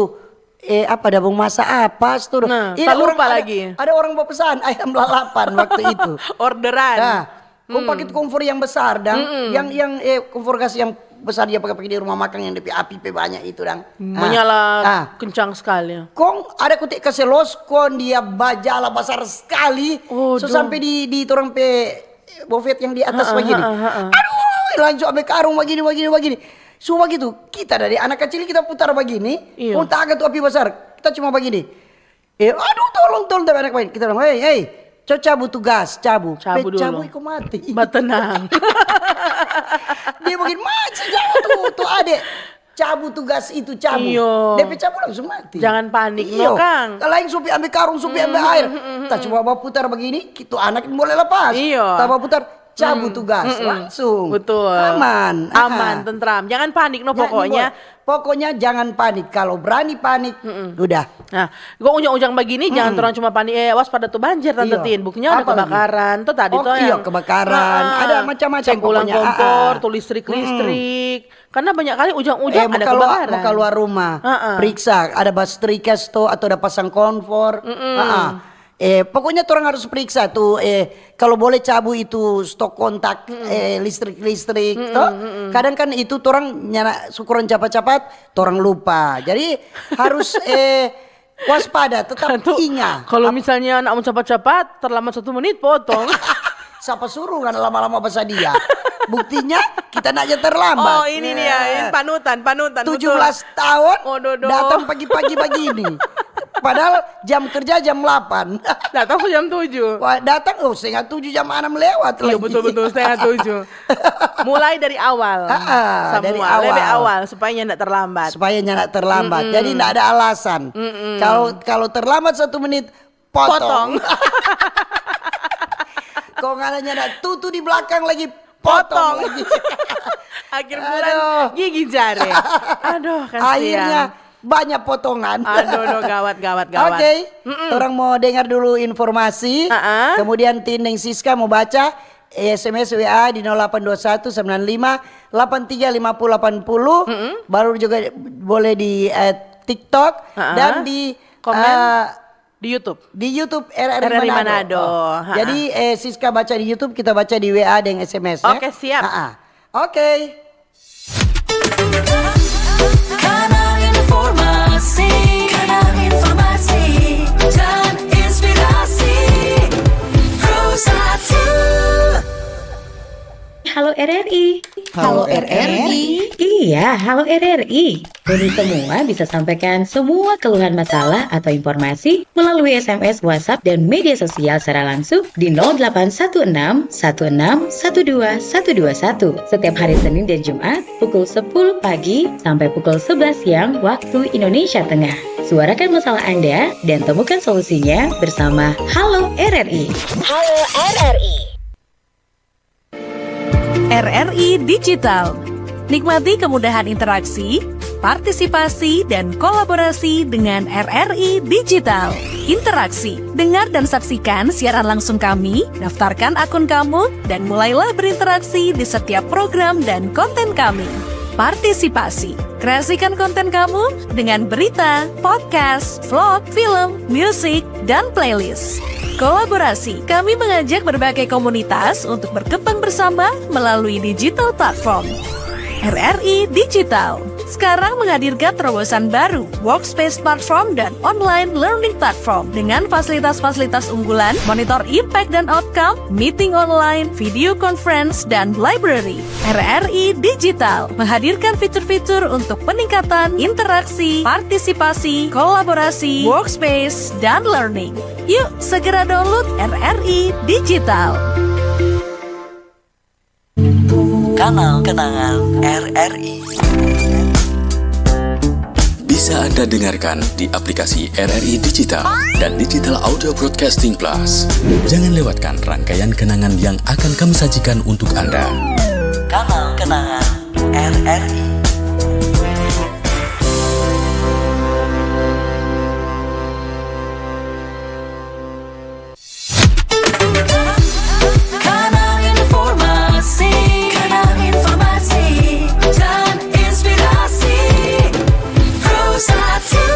eh apa, da mo masa apa stur. Nah, ta lupa lagi. Ada orang bapesan ayam lalapan waktu itu. Orderan. Nah, kong pake tu kompor yang besar dang, yang yang eh kompor gas yang besar dia pake pake di rumah makang yang depe api pe banya itu dang. Menyala kencang sekali. Kong ada kote kase los kong dia bajala basar skali. So sampe di di torang pe bofet yang di atas bagini. Aduh, langsung ambe karung bagini bagini bagini. So bagitu, kita dari anak kacil kita putar bagini, kong taga tu api basar. Kita cuma bagini. Eh, aduh tolong tolong, tapi anak main. Kita bilang, "Hei, hei, co cabu tu gas, cabu." Pe cabu iko mati. Batenang. Dia bikin mati jauh tu, tu ade. Cabu tu gas itu, cabu. Iyo. Depe cabu langsung mati. Jangan panik no kang. Kalau lain supi ambil karung, supi ambil air. Ta cuma baputar bagini, tu anak boleh lepas. Iyo. Ta baputar, cabu tu gas langsung. Betul. Aman. Aman, tentram. Jangan panik no pokoknya. Pokoknya jangan panik. Kalau berani panik, udah. Nah, kong ujang-ujang bagini jangan torang cuma panik, eh waspada tu banjir tante Tin. Buktinya ada kebakaran, to tadi to yang kebakaran, ada macam-macam pokoknya. Cek ulang kompor, tu listrik-listrik. Karena banyak kali ujang-ujang ada kebakaran. Mau keluar rumah, periksa ada bastrikes to atau ada pasang kompor. Eh, pokoknya torang harus periksa tu, eh, kalau boleh cabu itu stok kontak, eh, listrik-listrik, to. Kadang kan itu torang nyana syukuran capat-capat, torang lupa. Jadi harus, eh, waspada, tetap ingat. Kalau misalnya nak mau capat-capat, terlambat satu menit, potong. Sapa suruh ngana lama-lama basadia? Buktinya kita nak ja terlambat. Oh, ini dia, ini panutan, panutan. Tujuh belas tahun datang pagi-pagi bagini. Padahal jam kerja jam delapan. Datang so jam tujuh. Wah, datang oh setengah tujuh, jam enam lewat lagi. Iya betul betul, setengah tujuh. Mulai dari awal. Dari awal. Lebih awal supaya ndak terlambat. Supaya ndak terlambat. Jadi ndak ada alasan. Kalau kalau terlambat satu menit, potong. Kong ada nyanda tutu di belakang lagi, potong lagi. Akhir bulan gigi jare. Aduh, kasihan. Akhirnya Banyak potongan. Aduh, aduh, gawat, gawat, gawat. Oke, orang mau dengar dulu informasi. Ah, ah. Kemudian Tin deng Siska mau baca S M S W A di nol delapan dua satu sembilan lima delapan tiga lima puluh delapan puluh. Baru juga boleh di eh, TikTok Ah, ah. dan di Komen. eh, Di YouTube. di YouTube R R I R R I Manado. Manado. Oh. Ha-ha. Jadi eh, Siska baca di YouTube, kita baca di W A deng S M S ya. Oke, siap. Ha-ha. Oke. Kanal informasi, kanal informasi dan inspirasi. Pro satu. Halo R R I. Halo R R I. Iya, halo R R I. Kami semua bisa sampaikan semua keluhan masalah atau informasi melalui S M S, WhatsApp, dan media sosial secara langsung di nol delapan satu enam satu enam satu dua satu dua satu setiap hari Senin dan Jumat pukul sepuluh pagi sampai pukul sebelas siang waktu Indonesia Tengah. Suarakan masalah Anda dan temukan solusinya bersama Halo R R I. Halo R R I. R R I Digital. Nikmati kemudahan interaksi, partisipasi, dan kolaborasi dengan R R I Digital. Interaksi, dengar dan saksikan siaran langsung kami, daftarkan akun kamu, dan mulailah berinteraksi di setiap program dan konten kami. Partisipasi, kreasikan konten kamu dengan berita, podcast, vlog, film, musik, dan playlist. Kolaborasi, kami mengajak berbagai komunitas untuk berkembang bersama melalui digital platform. R R I Digital sekarang menghadirkan terobosan baru, workspace platform dan online learning platform dengan fasilitas-fasilitas unggulan, monitor impact dan outcome, meeting online, video conference, dan library. R R I Digital menghadirkan fitur-fitur untuk peningkatan interaksi, partisipasi, kolaborasi, workspace, dan learning. Yuk, segera download R R I Digital. Kanal Kenangan R R I. Bisa Anda dengarkan di aplikasi R R I Digital dan Digital Audio Broadcasting Plus. Jangan lewatkan rangkaian kenangan yang akan kami sajikan untuk Anda. Kanal Kenangan R R I. Kanal informasi, kanal informasi dan inspirasi. Pro satu.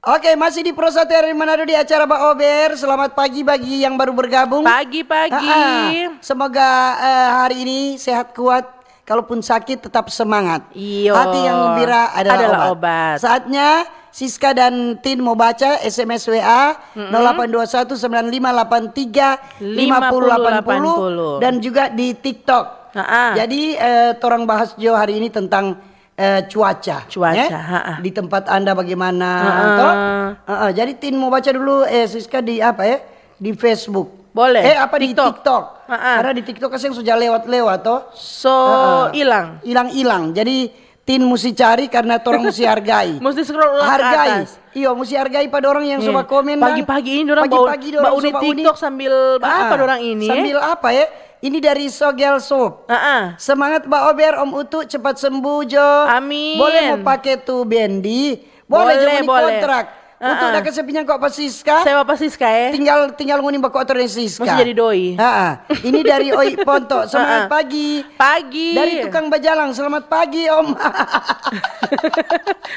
Oke, masih di Pro satu R R I Manado di acara Ba Ober. Selamat pagi bagi yang baru bergabung. Pagi-pagi. Ah, ah. Semoga eh, hari ini sehat kuat. Kalaupun sakit, tetap semangat. Iyo. Hati yang gembira adalah, Adalah obat. obat. Saatnya Siska dan Tin mau baca S M S W A nol delapan dua satu sembilan lima delapan tiga lima puluh delapan puluh dan juga di TikTok. Ha-ha. Jadi eh, torang bahas jo hari ini tentang eh, cuaca. Cuaca, Eh? ha-ha. Di tempat Anda bagaimana? Ha-ha. Toh? Ha-ha. Jadi Tin mau baca dulu eh, Siska di apa ya? Di Facebook. Boleh. Eh apa di TikTok. TikTok? Ha-ha. Karena di TikTok kan yang sudah lewat-lewat toh. So hilang. Hilang-hilang. Jadi Tin musti cari karena torang musti hargai. Musti scroll ulang ke Hargai. atas. Iyo, musti hargai pa dorang yang Iya. suka komen. Dang. Pagi-pagi ini dorang bau- Pagi-pagi dorang bau uni suka uni. TikTok sambil apa Ah, dorang ini? Sambil apa ya? Ini dari Sogel Sop. Ah, ah. Semangat Ba Ober, Om Utu cepat sembuh jo. Amin. Boleh mau pake tu bendi? Boleh, Boleh, jangan boleh. Kontrak. Ah, Untuk ah. Daka Sepinyang kok apa Siska? Sewa apa Siska eh? Tinggal tinggal ngoni baku atur dengan Siska. Mesti jadi doi. Ah, ah. Ini dari Oi Ponto. Semangat Ah, ah. Pagi. Pagi. Dari tukang bajalang, selamat pagi Om.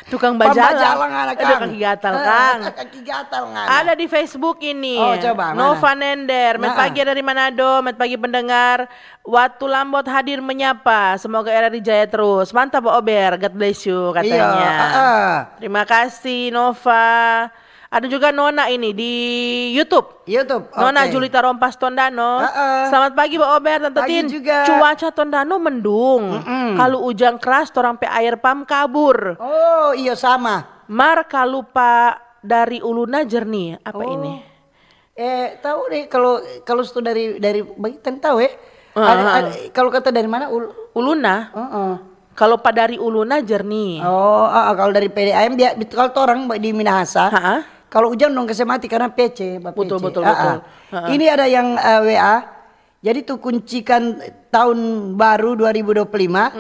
Tukang Pambajalang bajalang. anak Aduh, Kang. Kaki gatal, Ah, Kang. Kaki gatal ngana. Ada di Facebook ini. Oh, coba, mana? Nova Nender, met Nah. Pagi dari Manado, met Pagi pendengar. Waktu Lambot hadir menyapa. Semoga R R I jaya terus. Mantap Ba Ober, God bless you katanya. Iya, ah, ah. Terima kasih Nova. Ada juga Nona ini di YouTube. YouTube. Nona Oke. Julita Rompas Tondano. Heeh. Selamat pagi Ba Ober, Tante Pagi Tin. juga. Cuaca Tondano mendung. Kalau ujang keras, torang pe aer pam kabur. Oh, iyo sama. Mar kalu pa dari uluna jernih. Apa Oh. ini? Eh, tahu deh kalau kalau sto dari dari bagi tentau eh. Ah, Ada, ah. Ada, kalau kata dari mana? Ul- Uluna. Heeh. Kalau pa dari uluna jernih. Oh, ah, ah, kalau dari P D A M dia kalau torang di Minahasa. Ha-ha. Kalau ujang dong kase mati karena P C, Ba Betul, P C. betul, Ah, betul. ah. Ini ada yang eh, W A. Jadi tu kuncikan tahun baru dua ribu dua puluh lima.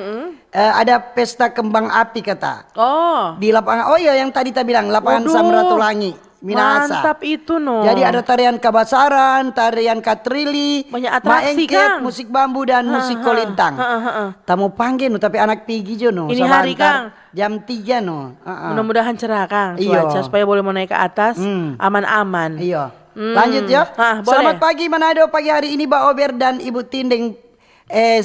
eh, ada pesta kembang api kata. Oh. Di lapangan, oh iya, yang tadi kita bilang, lapangan Waduh, Samratulangi, Minahasa. Mantap itu no. Jadi ada tarian kabasaran, tarian katrili, Banyak atraksi, maengket, Kang. Musik bambu dan musik kolintang. Heeh, heeh. Tamu pangge no, tapi anak pigi jo no. Ini hari, Sabantar, Kang. Jam tiga no. Heeh. Mudah-mudahan cerah, Kang, Iyo. Cuaca supaya boleh mau naik ke atas Hmm. aman-aman. Iya. Hmm. Lanjut ya. Ah, boleh. Selamat pagi Manado, pagi hari ini Ba Ober dan Ibu Tinding. Eh,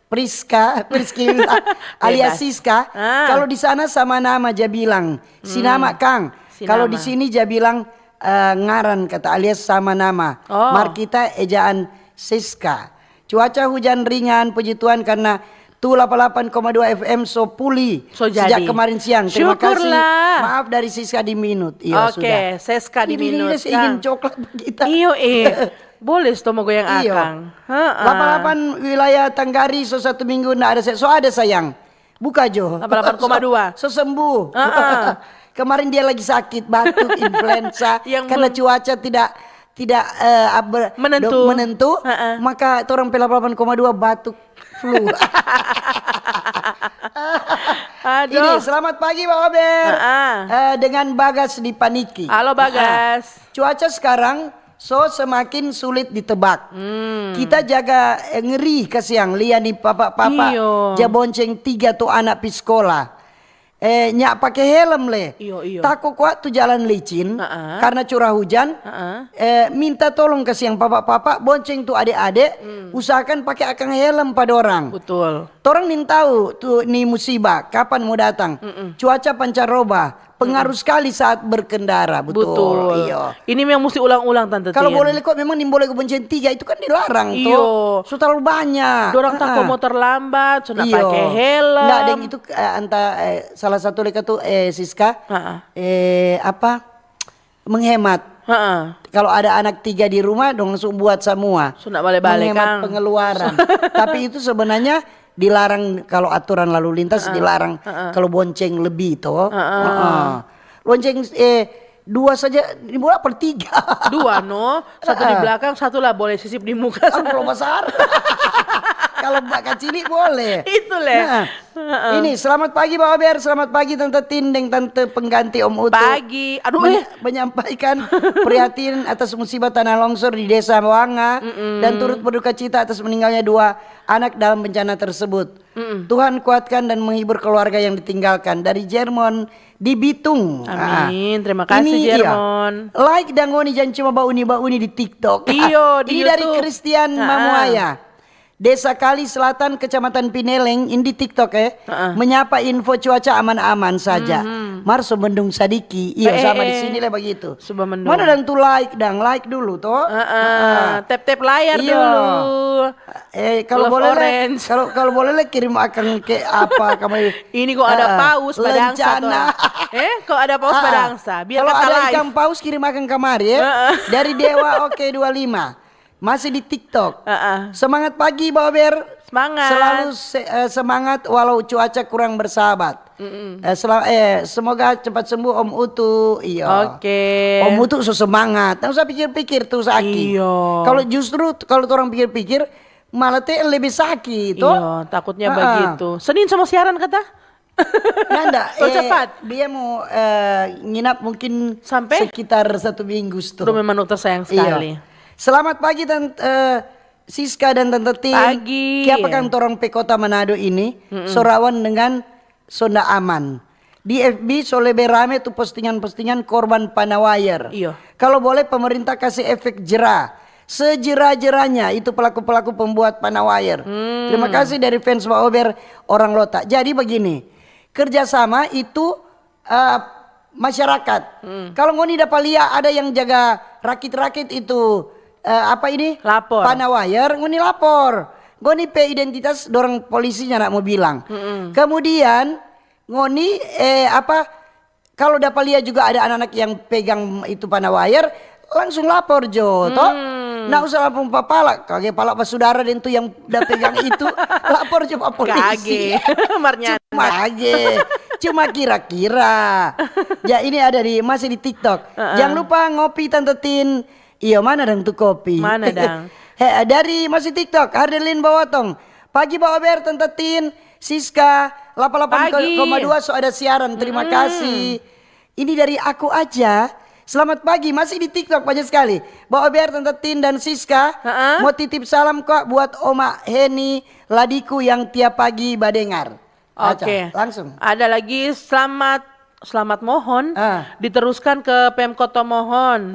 Priska, Priskila, alias Bebas. Siska. Ah. Kalau di sana sama nama ja bilang. Si nama Kang. Si Kalau nama. Di sini ja bilang eh, ngaran kata alias sama nama. Oh. Mar kita ejaan Siska. Cuaca hujan ringan, puji Tuhan karena tu delapan delapan koma dua F M so puli So sejak jadi. Kemarin siang. Terima kasih. Syukurlah. Maaf dari Siska di Minut. Iya Oke, sudah. Seska di Ini Minut, dia sih ingin Kang. Coklat kita. Iyo eh. Boleh sto mau goyang Iyo. Akang. Heeh. Delapan delapan wilayah Tanggari so satu minggu ndak ada se-, so ada sayang. Buka jo. Delapan delapan koma dua. So, so sembuh. Heeh. Kemarin dia lagi sakit batuk influenza Yang karena belum cuaca tidak tidak eh, aber- Menentu. do- menentu, Heeh. Maka orang pe delapan delapan koma dua batuk flu. Aduh. Ini selamat pagi Pak Ober. Heeh. Eh, dengan Bagas di Paniki. Halo, Bagas. Heeh. Cuaca sekarang so semakin sulit ditebak. Hmm. Kita jaga eh, ngeri kasiang lia ni papa-papa Iyo. ja bonceng tiga tu anak pi skola. Eh, nya pake helm le. Iyo, iyo. Tako kwa tu jalan licin Heeh. karena curah hujan. Heeh. Eh, minta tolong kasiang papa-papa bonceng tu ade-ade, Hmm. usahakan pake akang helm pa dorang. Betul. Torang nintau tu ni musibah kapan mo datang. Cuaca pancaroba, pengaruh sekali saat berkendara. Betul. Betul. Iyo. Ini memang mesti ulang-ulang, Tante Kalau Tin. Boleh kok memang ni boleh bonceng tiga itu kan dilarang Iyo. toh. So terlalu banyak. Dorang tako Heeh. Motor lambat, so ndak Iyo. pake helm. Nggak, deng itu eh, anta eh, salah satu leka tu eh, Siska Heeh. eh apa menghemat. Heeh. Kalau ada anak tiga di rumah, dong langsung buat semua. So ndak bale-bale, Menghemat Kang. Pengeluaran. Tapi itu sebenarnya dilarang kalau aturan lalu lintas dilarang kalau bonceng lebih toh. Heeh. Heeh. Bonceng eh dua saja, ini boleh apa tiga? Dua no, satu di belakang, satu lah boleh sisip di muka. Kan kalau besar. Kalau bak kacili boleh. Itu le. Nah, ini selamat pagi Pak Ober, selamat pagi Tante Tin deng Tante pengganti Om Utu. Pagi. Aduh, Men- eh. Menyampaikan prihatin atas musibah tanah longsor di Desa Wanga dan turut berduka cita atas meninggalnya dua anak dalam bencana tersebut. Tuhan kuatkan dan menghibur keluarga yang ditinggalkan. Dari Jermon di Bitung. Ah. Amin. Terima kasih, Ini, iya. Jermon. Like dan ngoni jangan cuma bauni-bauni di TikTok. Iyo, di Ini dari YouTube. Christian Ah. Mamuaya. Desa Kali Selatan, Kecamatan Pineleng, ini di TikTok eh, Heeh. Menyapa info cuaca aman-aman saja. Mar so mendung sadiki, iyo Eh, sama eh, di eh. sini le begitu. Suba mendung. Mana dang tu like dang, like dulu toh. Heeh. Tap-tap layar Iyo. dulu. Eh kalau Love boleh le, orange. Kalau kalau boleh le kirim akang ke apa kamu. Ini kok ada Ah, paus badangsa lencana. Tuh. Eh, kok ada paus Ah, ah. Badangsa, biar Kalau kata ada live. Ikan paus kirim akang kamari ya. Heeh. Dari Dewa Oke dua lima. Masih di TikTok. Heeh. Semangat pagi Baober. Semangat. Selalu se- eh, semangat walau cuaca kurang bersahabat. Eh, sel- eh, semoga cepat sembuh Om Utu. Iyo. Oke. Om Utu so semangat. Nggak usah pikir-pikir tuh Saki. Iyo. Kalau justru kalau orang pikir-pikir malah te lebih sakit toh. Iyo, takutnya Heeh. Begitu. Senin sama siaran kata? Nanda, Oh, cepat. Dia mau eh, nginap mungkin Sampai? Sekitar satu minggu sto. Aduh, memang dokter sayang Iya. Sekali. Selamat pagi Tante eh, Siska dan Tante Tin. Pagi. Kiapa kang torang pe kota Manado ini so rawan dengan so nda aman. Di F B so lebe rame tu postingan-postingan korban panah wayar. Iyo. Kalau boleh pemerintah kasih efek jera sejera-jeranya itu pelaku-pelaku pembuat panah wayar. Terima kasih dari fans Baober orang Lota. Jadi begini, kerjasama itu eh, masyarakat. Kalau ngoni dapa lia ada yang jaga rakit-rakit itu eh, apa ini? Lapor. Panah wayar, ngoni lapor. Ngoni pe identitas dorang polisinya nak mau bilang. Kemudian ngoni eh apa kalau dapa lia juga ada anak-anak yang pegang itu panah wayar, langsung lapor jo, toh? Nggak usah lapor pa pala, kage pala pa sudara deng tu yang da pegang itu, lapor jo pa polisi. Kage. Marnyanda. Cuma kage, cuma kira-kira. Ya ini ada di masih di TikTok. Jangan lupa ngopi Tante Tin. Iyo mana dang tu kopi? Mana dang? He, dari masih TikTok, Hardelin Bawatong. Pagi Baober Tante Tin, Siska, delapan puluh delapan koma dua so ada siaran. Terima kasih. Ini dari aku aja. Selamat pagi, masih di TikTok banyak sekali. Ba Ober, Tante Tin, dan Siska, mau titip salam kok buat Oma Heni Ladiku yang tiap pagi badengar. Aca, oke, langsung. Ada lagi selamat selamat mohon diteruskan ke Pemkot Tomohon.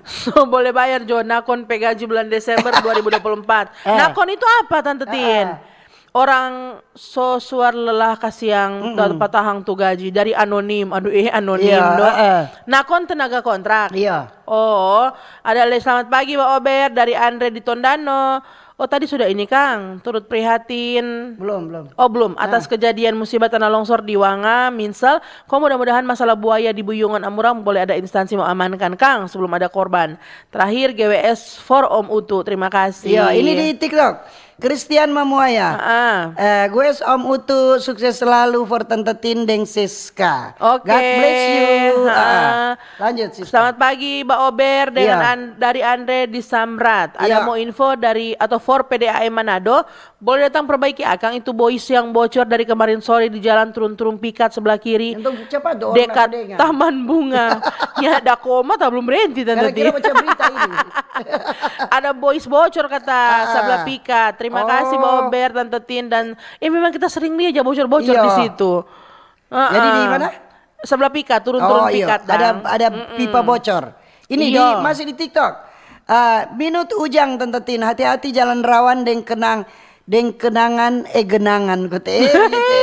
So boleh bayar jo nakon pe gaji bulan Desember dua ribu dua puluh empat. Nakon itu apa, Tante Tin? Orang so suar lelah kasiang ta-, patahang tu gaji dari anonim. Aduh, eh, anonim do. Nakon tenaga kontrak. Iya. Oh, ada le-, selamat pagi, Ba Ober, dari Andre di Tondano. Oh, tadi sudah ini, Kang. Turut prihatin. Belum, belum. Oh, belum. Atas kejadian musibah tanah longsor di Wanga, Minsel. Kong mudah-mudahan masalah buaya di Buyungan Amurang boleh ada instansi mau amankan, Kang, sebelum ada korban. Terakhir, G W S for Om Utu. Terima kasih. Iya, ini di TikTok. Christian Mamuaya. Eh, gue Om Utu, sukses selalu for Tante Tin deng Siska. Oke. God bless you. Lanjut, Siska. Selamat pagi, Ba Ober, dengan An-, dari Andre di Samrat. Ada mau info dari atau for P D A M Manado, boleh datang perbaiki akang itu boys yang bocor dari kemarin sore di jalan turun-turun pikat sebelah kiri. Dekat Taman Bunga. Ya, ada koma, tak belum berhenti, Tante Tin. Gara-gara baca berita ini. Ada boys bocor kata sebelah pikat. Terima kasih, Ba Ober, Tante Tin, dan, eh, memang kita sering lia aja bocor-bocor di situ. Jadi di mana? Sebelah pikat, turun-turun pikat, ada, ada pipa bocor. Ini di, masih di TikTok. Eh, Minut Ujang, Tante Tin, hati-hati jalan rawan deng kenang, deng kenangan, eh, genangan, kote, eh, gitu.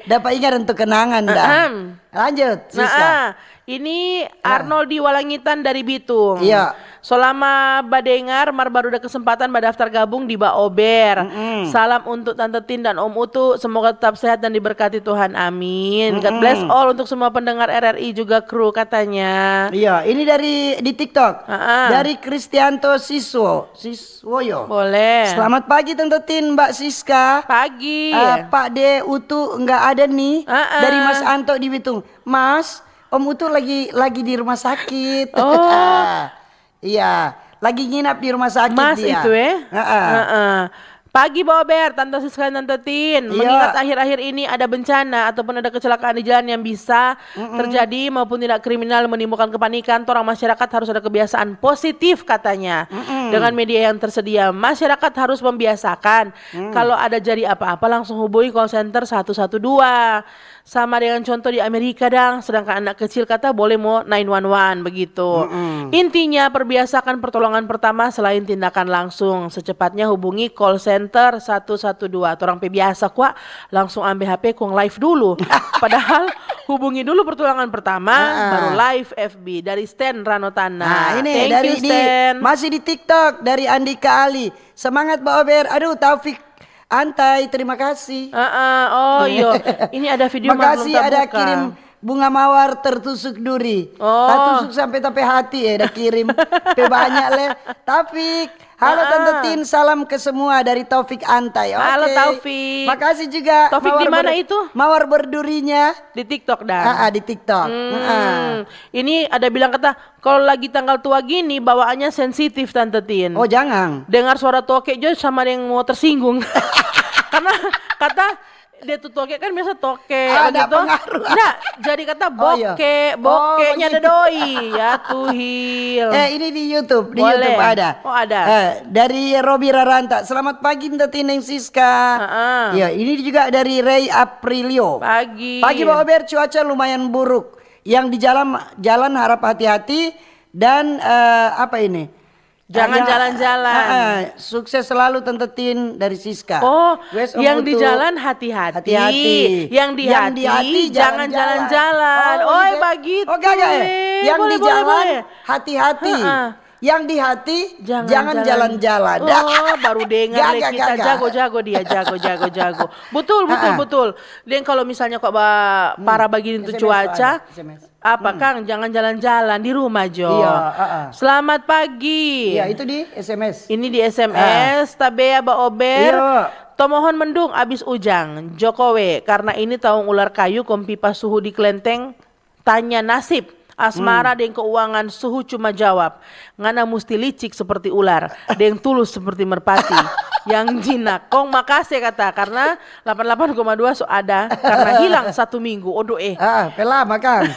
Dapa ingat untuk kenangan dah. Lanjut, Siska. Ini Arnold di Walangitan dari Bitung. Iya. So lama badengar, mar baru ada kesempatan badaftar gabung di Ba Ober. Salam untuk Tante Tin dan Om Utu, semoga tetap sehat dan diberkati Tuhan. Amin. God bless all untuk semua pendengar R R I juga kru katanya. Iya, ini dari di TikTok. Dari Kristianto Siswo, Siswoyo. Boleh. Selamat pagi Tante Tin, Mbak Siska. Pagi. Eh, Pak De Utu nggak ada nih. Dari Mas Anto di Bitung. Mas, Om Utu lagi, lagi di rumah sakit. Oh. Iya, lagi nginap di rumah sakit. Mas dia itu, eh? Heeh. Pagi, Bober, Tante Siska, Tante Tin. Iya. Mengingat akhir-akhir ini ada bencana ataupun ada kecelakaan di jalan yang bisa terjadi maupun tindak kriminal menimbulkan kepanikan, torang masyarakat harus ada kebiasaan positif, katanya. Dengan media yang tersedia, masyarakat harus membiasakan kalau ada jadi apa-apa langsung hubungi call center satu satu dua. Sama dengan contoh di Amerika dang, sedangkan anak kecil kata boleh mo nine one one begitu. Intinya, perbiasakan pertolongan pertama selain tindakan langsung. Secepatnya hubungi call center satu satu dua. Torang pe biasa kwa langsung ambe H P kong live dulu. Padahal hubungi dulu pertolongan pertama, baru live F B. Dari Stan Ranotana. Nah, ini dari di, masih di TikTok, dari Andika Ali. Semangat, Bober. Aduh, Taufik Antai, terima kasih. Heeh, oh iyo. Ini ada video, mar, makasih, belum ada tabuka. Kirim bunga mawar tertusuk duri. Oh. Tatusuk sampe ta pe hati, eh, da kirim. Pe banyak, le. Taufik, halo, Tante Tin, salam ke semua dari Taufik Antai. Halo, oke. Taufik. Makasih juga. Taufik, mawar di mana ber-, itu? Mawar berdurinya. Di TikTok, dang. Ah, ah, di TikTok. Hmm. Ah. Ini ada bilang kata, kalau lagi tanggal tua gini, bawaannya sensitif, Tante Tin. Oh, jangan. Dengar suara toke jo sama deng mo tersinggung. Karena kata dia tu toke kan biasa toke, ada begitu. Pengaruh. Nggak, jadi kata, oh, iya, boke, oh, bokenya ada begitu. Doi. Ya, tuhil. Eh, ini di YouTube, di YouTube ada. Boleh. Oh, ada. Eh, dari Robi Raranta. Selamat pagi, Tante Tin deng Siska. Heeh. Ya, ini juga dari Ray Aprilio. Pagi. Pagi, Bober, cuaca lumayan buruk. Yang di jalan, jalan harap hati-hati dan, eh, apa ini? Jangan jalan-jalan. Eh, eh, sukses selalu Tante Tin dari Siska. Oh, yang di jalan hati-hati. Hati-hati. Yang di hati, jangan jalan-jalan. Oh, oi, bagitu. Oh, gaga, eh. Yang di jalan hati-hati. Heeh. Yang di hati, jangan jalan-jalan. Oh, baru dengar le kita. Gaga, gaga. Jago, jago dia, jago, jago, jago. Betul, betul, betul. Deng, kalau misalnya kok ba-, parah bagini tu cuaca, apa, Kang? Jangan jalan-jalan, di rumah jo. Iya, heeh. Selamat pagi. Iya, itu di S M S. Ini di S M S, Tabea Baober. Iya. Tomohon mendung abis ujang, Jokowe, karena ini taung ular kayu kong pipa suhu di klenteng. Tanya nasib, asmara deng keuangan, suhu cuma jawab, "Ngana musti licik seperti ular, deng tulus seperti merpati." yang jinak. Kong makase kata, karena delapan delapan koma dua so ada, karena hilang satu minggu. Odo eh. Ah, pe lama kang.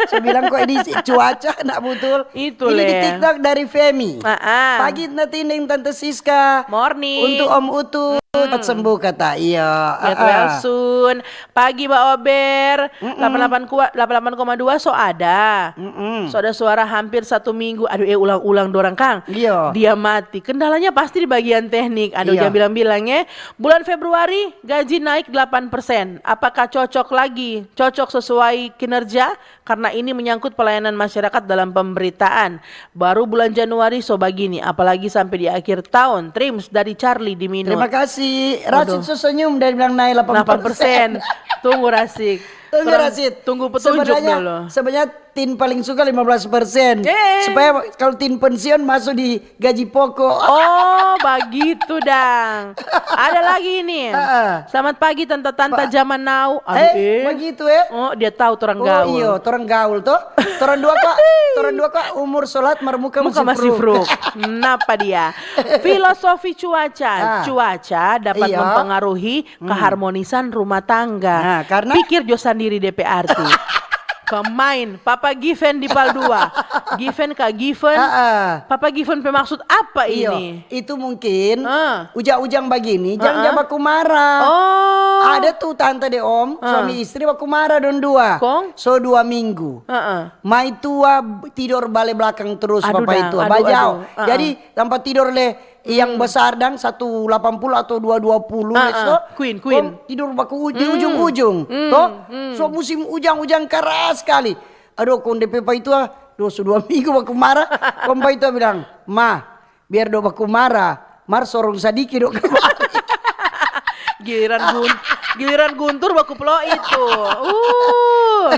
So bilang kong ini si cuaca nak butul. Itu ini di le. TikTok dari Femi. Ah, ah. Pagi Tante Tin deng Tante Siska. Morning. Untuk Om Utu, cepat sembuh kata. Iya. Get ah, well ah. Soon. Pagi Ba Ober. Mm-mm. Delapan delapan kua-, delapan delapan koma dua so ada. Mm-mm. So ada suara hampir satu minggu. Aduh, eh, ulang-ulang dorang, Kang. Iya. Dia mati. Kendalanya pasti di bagian teknik. Aduh, iya. Jangan bilang-bilang, ya. Bulan Februari, gaji naik delapan persen. Apakah cocok lagi? Cocok sesuai kinerja? Karena ini menyangkut pelayanan masyarakat dalam pemberitaan. Baru bulan Januari so bagini, apalagi sampe di akhir taon. Trims dari Charlie di Minot. Terima kasih. Rasid so senyum, dia bilang nae delapan persen. Delapan persen. Tunggu, Rasik. Tunggu, Rasid. Tunggu petunjuk dulu. Sebenarnya, sebenarnya Tin paling suka lima belas persen. Eh. Supaya kalau Tin pensiun masuk di gaji pokok. Oh, bagitu dang. Ada lagi ini. Heeh. Selamat pagi, tanta-tanta zaman now. Aduh, eh, eh. Bagitu, eh? Oh, dia tahu torang gaul. Oh, iyo, torang gaul, toh. Torang dua kok, torang dua kok umur sholat mar muka masih fruk. Muka masih fruk. Napa dia? Filosofi cuaca. Ah. Cuaca dapat mempengaruhi keharmonisan rumah tangga. Nah, karena pikir jo sandiri depe arti. Kemain, Papa Given di Pal dua. Given ka Given. Heeh. Papa Given pe maksud apa ini? Itu mungkin ujang-ujang bagini, jang ja baku mara. Oh. Ada tu tanta deng om, suami istri baku mara dong dua. Kong? So dua minggu. Heeh. Maitua b-, tidor bale blakang terus, aduh, papa dang, itu. Aduh, bajao. Aduh. Heeh. Jadi, tampa tidor le yang besar dang satu delapan puluh atau dua dua puluh, heeh, gitu. Queen, queen. Kong tidor baku u-, di ujung-ujung, toh? So musim ujang, ujang karas skali. Aduh, kong depe paitua, doh, so dua minggu baku mara. Kong paitua bilang, "Ma, biar dong baku mara, mar sorong sadiki dong kamari." Giliran gun-, giliran guntur baku plo itu. Uh.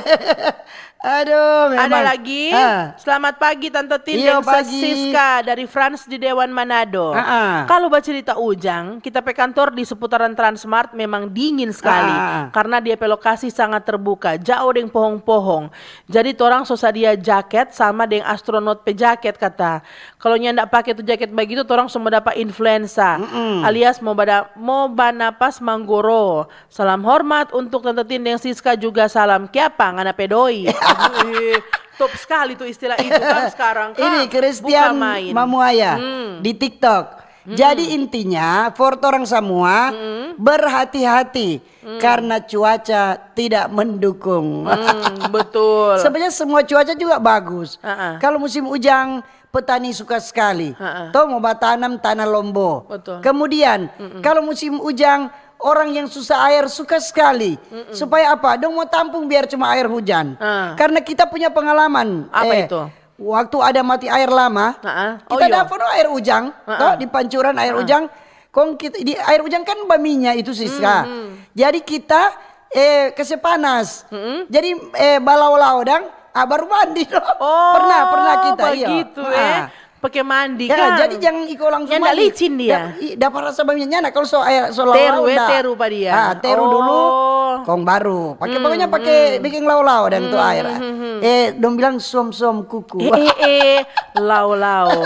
Aduh, memang. Ada lagi. Ah. Selamat pagi, Tante Tin deng Siska dari Frans di Dewan Manado. Ah, ah. Kalau bacerita ujang, kita pe kantor di seputaran Transmart memang dingin skali, ah, ah, karena dia pe lokasi sangat terbuka, jao deng pohong-pohong. Jadi torang so sadia jaket sama deng astronot pe jaket kata. Kalo nyanda pake tu jaket bagitu, torang so mo dapa influensa, mm-mm, alias mo bada-, mo banapas manggoro. Salam hormat untuk Tante Tin deng Siska juga salam. Kiapa ngana pe doi? Aduh, eh, top skali tu istilah itu kan skarang, Kang. Ini Christian Mamuaya di TikTok. Hmm. Jadi intinya, for torang samua, hmm, berhati-hati, hmm, karna cuaca tidak mendukung. Hmm, betul. Sebenarnya semua cuaca juga bagus. Heeh. Kalo musim ujang, petani suka skali. Heeh. To mo batanam tana lombo. Betul. Kemudian, mm-mm, kalo musim ujang, orang yang susah aer suka skali. Mm-mm. Supaya apa? Dong mo tampung biar cuma aer hujan. Ah. Karna kita punya pengalaman. Apa itu? Waktu ada mati aer lama, heeh, kita dapa no aer ujang, to, di pancuran aer ujang. Kong kita, di aer ujang kan baminya itu, Siska. Hmm, hmm. Jadi kita, eh, kase panas. Hmm. Jadi, eh, balao-lao dang, ah, baru mandi, no. Oh, pernah, pernah kita, iyo. Bagitu, eh. Ah. Pake mandi, ya, kan? Jadi jang iko langsung mandi. Nyanda licin dia. Dapa rasa baminya nyanda, kalo so, eh, so lao-lao, teru, eh, nda. Teru pa dia. Ah, teru dulu. Oh. Kong baru. Pake, hmm, pokoknya pake, hmm, biking lao-lao dang tu aer. Hmm, hmm, hmm. Eh, dong bilang suam-suam kuku. Eh, eh, eh, lao-lao.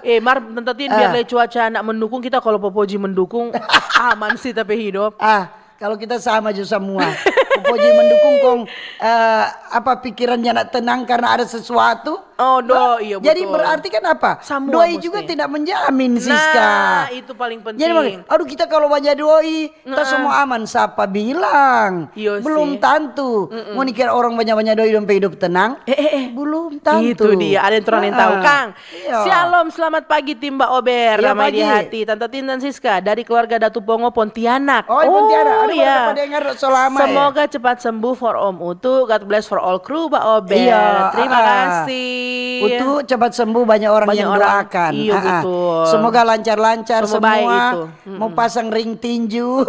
Eh, mar, Tanta Tin, biar le cuaca nda mendukung, kita kalo popoji mendukung, aman sih tapi hidup. Ah, kalo kita sama jo samua. Popoji mendukung kong, eh, apa, pikirannya nda tenang karna ada sesuatu. Oh, do, iyo, jadi betul. Berarti kan apa? Samua doi musti juga tidak menjamin, Siska. Nah, itu paling penting. Jadi, aduh, kita kalo banya doi, ta semua aman, sapa bilang? Iyo sih. Belum tantu. Mm-mm. Ngoni kira orang banya-banya doi dong pe hidup tenang? Eh, eh, eh. Belum tantu. Itu dia, ada yang torang yang tahu, Kang. Iya. Shalom, selamat pagi, tim Ba Ober. Iya, ramai di hati. Tanta Tin dan Siska dari keluarga Datu Pongo, Pontianak. Oh, Pontianak. Aduh, iya. Baru dapat dengar so lama, ya. Semoga cepat sembuh for Om Utu. God bless for all crew Ba Ober. Iya, terima kasih. Utu cepat sembuh, banyak orang yang doakan. Iya, betul. Semoga lancar-lancar semua. Semua baik itu. Mau pasang ring tinju.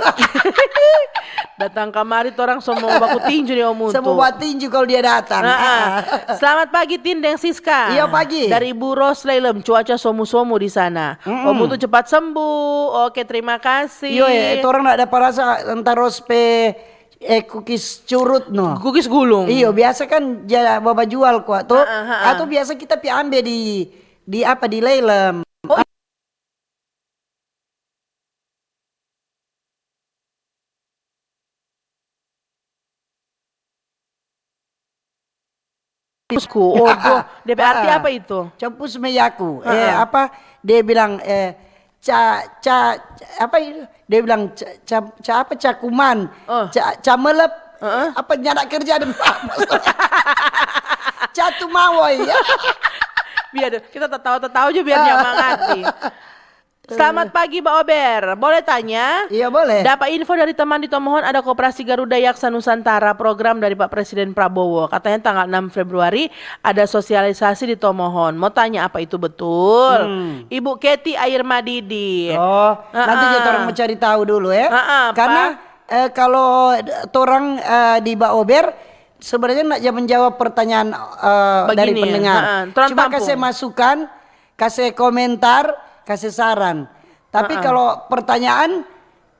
Datang kamari, torang so mo baku tinju ni, Om Utu. So mo baku tinju kalo dia datang. Selamat pagi, Tin deng Siska. Iya, pagi. Dari Bu Ros Lelem, cuaca somu-somu di sana. Om Utu cepat sembuh. Oke, terima kasih. Iyo, eh, torang nda dapa rasa tanta Ros pe, eh, kukis curut, no. Kukis gulung. Iyo, biasa kan ja bajual kwa, to. Atau biasa kita pi ambe di, di apa, di Lelem. Oh, Campusku. Oh, dia pe arti Ah. apa itu? Campus meyaku. Eh, Ah. apa? Dia bilang, eh, ca, ca, apa itu? Dia bilang ca, ca, ca apa, cakuman, Oh. ca, camelep, Heeh. apa, nyanda kerja dan apa? Catu mawoi, ya. Biar kita tatawa-tatawa aja biar nyaman hati. Selamat pagi, Ba Ober. Boleh tanya? Iya, boleh. Dapat info dari teman di Tomohon, ada Koperasi Garuda Yaksa Nusantara, program dari Pak Presiden Prabowo. Katanya tanggal enam Februari ada sosialisasi di Tomohon. Mau tanya apa itu betul? Hmm. Ibu Keti Air Madidi. Oh, nanti Ah, kita ah. orang mau cari tahu dulu, ya. Ah, ah, Karena eh, kalau torang eh, di Ba Ober sebenarnya nak ja menjawab pertanyaan eh, dari Begini, pendengar. ah, ah. Torang Cuma tampung. Kasih masukan, kasih komentar, kasih saran. Tapi Ah, ah. Kalau pertanyaan,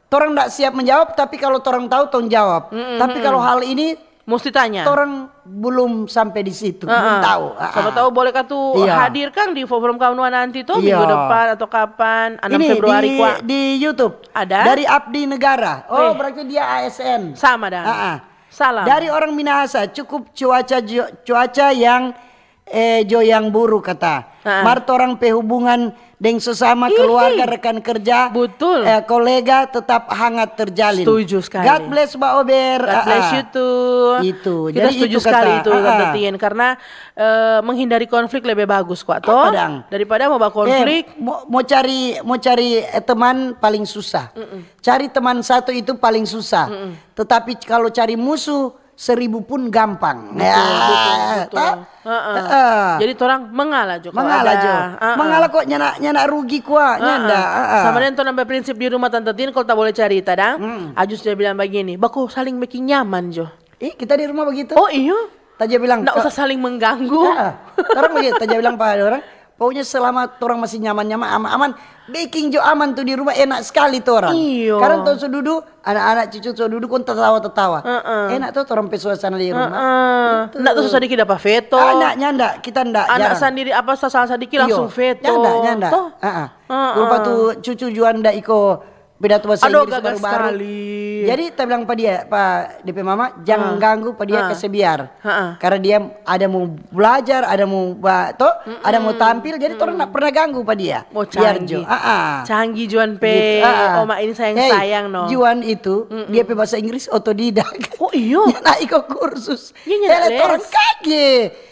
torang ndak siap menjawab, tapi kalau torang tahu, tong jawab. Mm-mm, Tapi mm-mm. Kalau hal ini, Mesti tanya. Torang belum sampai di situ, Ah, belum ah. tahu. Ah, Siapa ah. tahu boleh kan tuh Iya. hadir kan di Forum Kanuan nanti tuh Iya. Minggu depan atau kapan, enam Ini Februari di, kwa. Di YouTube. Ada? Dari Abdi Negara. Oh, Eh. Berarti dia A S N. Sama dang. Ah, ah. Salam. Dari orang Minahasa, cukup cuaca jo- cuaca yang eh, jo yang buruk kata. Ah. Mar torang pe hubungan deng sesama Hihi. Keluarga, rekan kerja, Betul. Eh, kolega tetap hangat terjalin. Setuju sekali. God bless Ba Ober. God bless Ah, ah. You too. Itu. Kita Jadi setuju itu sekali kata. Itu, Ah, Tante ah. Tin, karena eh, menghindari konflik lebih bagus kwa toh. Apa dang? Daripada mau bawa konflik. Eh, mau, mau cari mau cari eh, teman paling susah. Cari teman satu itu paling susah. Tetapi kalau cari musuh seribu pun gampang. Betul, betul, betul. Toh? Heeh. Heeh. Jadi torang mengalah jo. Kalau Mengalah ada, jo. Heeh. Mengalah kok nyana nyana rugi kwa, Heeh. nyanda. Heeh. Sama dengan torang berprinsip di rumah Tante Tin, kalau tak boleh cerita dang. Hmm. Ajus dia bilang begini, baku saling bikin nyaman jo. Ih, kita di rumah begitu. Oh iyo. Taja bilang, Nggak "Ka-, usah saling mengganggu. Heeh. Torang begitu, taja bilang pada orang, pokoknya selama torang masih nyaman-nyaman, aman-aman, beking jo aman tuh di rumah, enak sekali torang. Iyo. Karena tong so dudu, anak-anak cucu so dudu, kong tatawa-tatawa. Heeh. Enak tuh torang pe suasana di rumah. Heeh. Gitu. Nggak tuh susah dikit apa veto. Ah, ndak, nyanda, kita ndak, Anak jarang. sendiri apa salah-salah dikit Iyo, langsung veto. Nyanda, nyanda. Toh? Heeh. Heeh. Rupa tuh cucu jua ndak iko pidato bahasa Aduh, Inggris gagah baru-baru. sekali. Jadi ta bilang pa dia, pa depe mama, jang Heeh. Ganggu pa dia, Heeh. Kase biar. Heeh. Karena dia ada mau belajar, ada mau ba, to, ada mau tampil, jadi torang ndak pernah ganggu pa dia. Mau Biar canggih. Jo. Ah, ah. Canggih Juan pe Gitu, ah, ah. oma ini sayang-sayang no. Hey, Juan itu, dia pe bahasa Inggris otodidak. Oh, iyo. Dia ndak iko kursus. Dia nyanda Hele, torang les. Kage.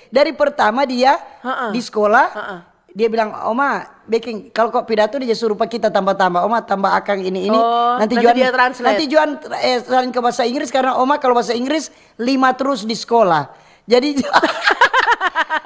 Dari pertama dia Heeh. Di sekolah, Heeh. dia bilang, "Oma, beking, kalau kok pidato dia suruh pa kita tambah-tambah. Oma tambah akang ini, ini. Oh, nanti dia translate. Nanti Juan eh, salin ke bahasa Inggris karena Oma kalau bahasa Inggris lima terus di sekolah." Jadi,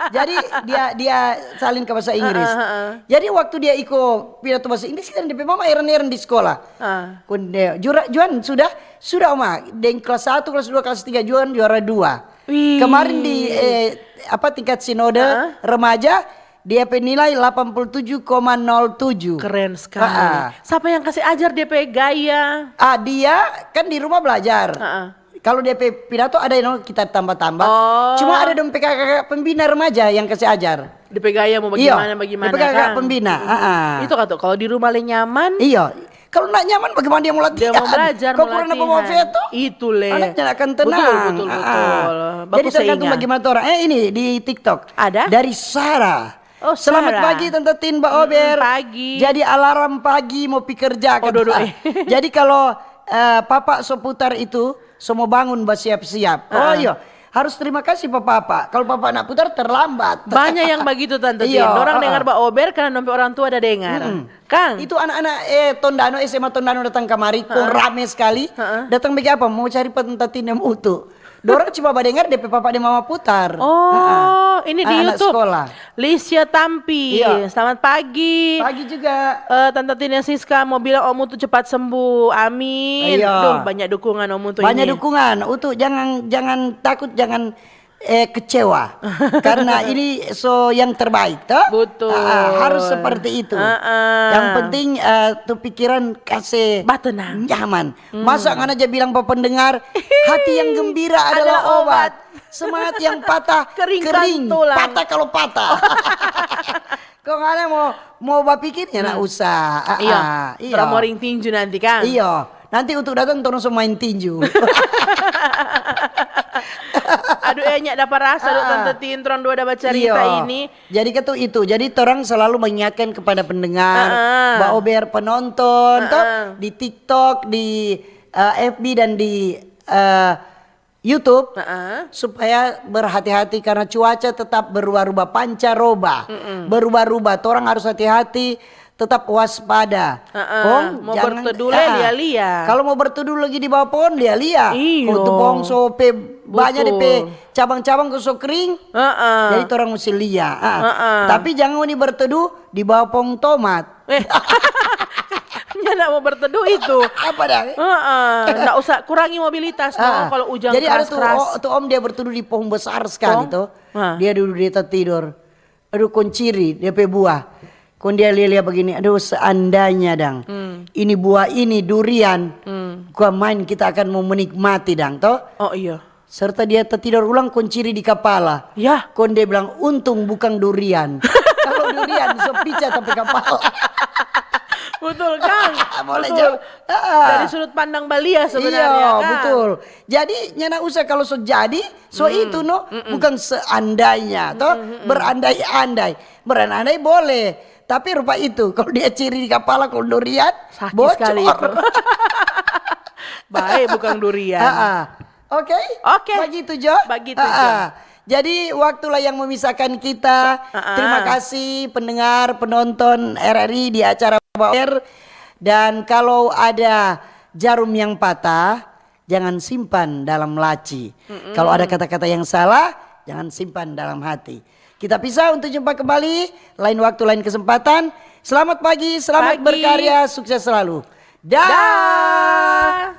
jadi dia dia salin ke bahasa Inggris. Heeh, heeh. Jadi waktu dia iko pidato bahasa Inggris kan depe mama heran-heran di sekolah. Ah. Kunde, jura, Juan sudah, sudah Oma. Deng kelas satu, kelas dua, kelas tiga Juan juara dua. Wih. Kemarin di eh, apa tingkat sinode Heeh. Remaja dia pe nilai delapan puluh tujuh koma nol tujuh. Keren sekali. Ah, ah. Siapa yang kasih ajar dia pe gaya? Ah, dia kan di rumah belajar. Ah, ah. Kalau dia pe pidato ada yang kita tambah-tambah. Oh. Cuma ada dong pe kakak pembina remaja yang kasih ajar. Dia pe gaya mau Iya, bagaimana, bagaimana dia pe kakak kan? pembina. Ah, ah. Itu kata kalau di rumah le nyaman. Iya. Kalau ndak nyaman bagaimana dia mau latihan? Dia mau belajar, Kau mau kurang apa mau latihan. veto? Itu le. Anaknya akan tenang. Betul, betul, Ah, betul. ah. Bagus Jadi tergantung sehingga. Bagaimana orang. Eh ini di TikTok. Ada? Dari Sarah. Oh, Selamat Sarah. Pagi Tante Tin, Ba Ober. Mm, pagi. Jadi alarm pagi mau pi kerja Oh, kata. duduk, eh. Jadi kalau eh, papa so putar itu, so mau bangun bersiap-siap. Oh Ah. Iya, harus terima kasih pa papa. Kalau papa nak putar terlambat. Banyak yang begitu Tante Tin. Iya, Orang ah, dengar ah. Ba Ober karena dong pe orang tua ada dengar. Mm-mm. Kang. Itu anak-anak eh Tondano, S M A Tondano datang kamari, kong rame sekali. Heeh. Datang bagi apa? Mau cari pa Tante Tin deng Utu. Dorang cuma badengar depe papa deng mama putar. Oh, Heeh. Ini di Anak-anak YouTube. Sekolah. Lisya Tampi, Iya. Selamat pagi. Pagi juga. Eh, Tante Tin yang Siska mau bilang Om Utu cepat sembuh. Amin. Iya. Duh, banyak dukungan Om Utu Banyak ini. Dukungan. Utu jangan jangan takut, jangan eh, kecewa. Karena ini so yang terbaik, toh? Betul. Ah, harus seperti itu. Ah, ah. Yang penting eh, tu pikiran kasih Batenang. Nyaman. Masa ngana aja bilang pa pendengar, hati yang gembira adalah Ada obat. Semangat yang patah Keringkan kering. Tulang. Patah kalau patah. Kok ngana mau mau bapikir ya ndak usah. Ah, Iya. ah, iya. Orang mau ring tinju nanti kan. Iya. Nanti untuk datang terus main tinju. Aduh, Banyak dapa rasa do, ah, Tante Tin, torang dua ada bacarita ini. Jadi kan tu itu. Jadi torang selalu mengingatkan kepada pendengar, ah, ah, ba ober penonton, ah, toh, ah, di TikTok, di eh, F B dan di eh, YouTube, ah, ah, supaya berhati-hati karena cuaca tetap berubah-ubah, pancaroba, berubah-ubah. Torang harus hati-hati, tetap waspada. Heeh, kong mau jangan berteduh le, ah, lia-lia. Kalau mau berteduh lagi di bawah pohon, lia-lia. Iyo. Kong tu pohon so pe banya de pe cabang-cabang kong so kering. Heeh. Jadi torang musti lia. Ah. Heeh. Tapi jangan ngoni berteduh di bawah pohon tomat. Eh. Nyanda mau berteduh itu. Apa dah? Heeh, ndak usah kurangi mobilitas, no, kalau ujang keras-keras. Jadi ada tu, oh, tu om dia berteduh di pohon besar sekali to. Dia duduk, dia tertidur. Aduh, kong ciri dia pe buah. Kong dia lia-lia bagini, aduh, seandainya dang ini buah ini durian, kong main kita akan mau menikmati dang, to. Oh iyo. Serta dia tatidor ulang, kong ciri di kapala. Ya. Kong dia bilang, untung bukang durian. Kalo durian so pica ta pe kapala. Betul, kang. Boleh betul. Jo. Ah. Dari sudut pandang balia sebenarnya, Iya, kang. Betul. Jadi nyanda usah kalo so jadi, so itu no, bukan seandainya to, berandai-andai. Berandai-andai boleh, tapi rupa itu kalo dia ciri di kapala kong durian, Sakit bocor. Sekali itu. Bae bukang durian. Ah, ah. Oke? Oke. Bagitu jo? Bagitu jo. Jadi waktulah yang memisahkan kita. Ah, ah. Terima kasih pendengar, penonton R R I di acara Bawa Air. Dan kalau ada jarum yang patah, jangan simpan dalam laci. Kalau ada kata-kata yang salah, jangan simpan dalam hati. Kita pisah untuk jumpa kembali lain waktu, lain kesempatan. Selamat pagi, selamat Pagi. Berkarya, sukses selalu. Dah. Dah.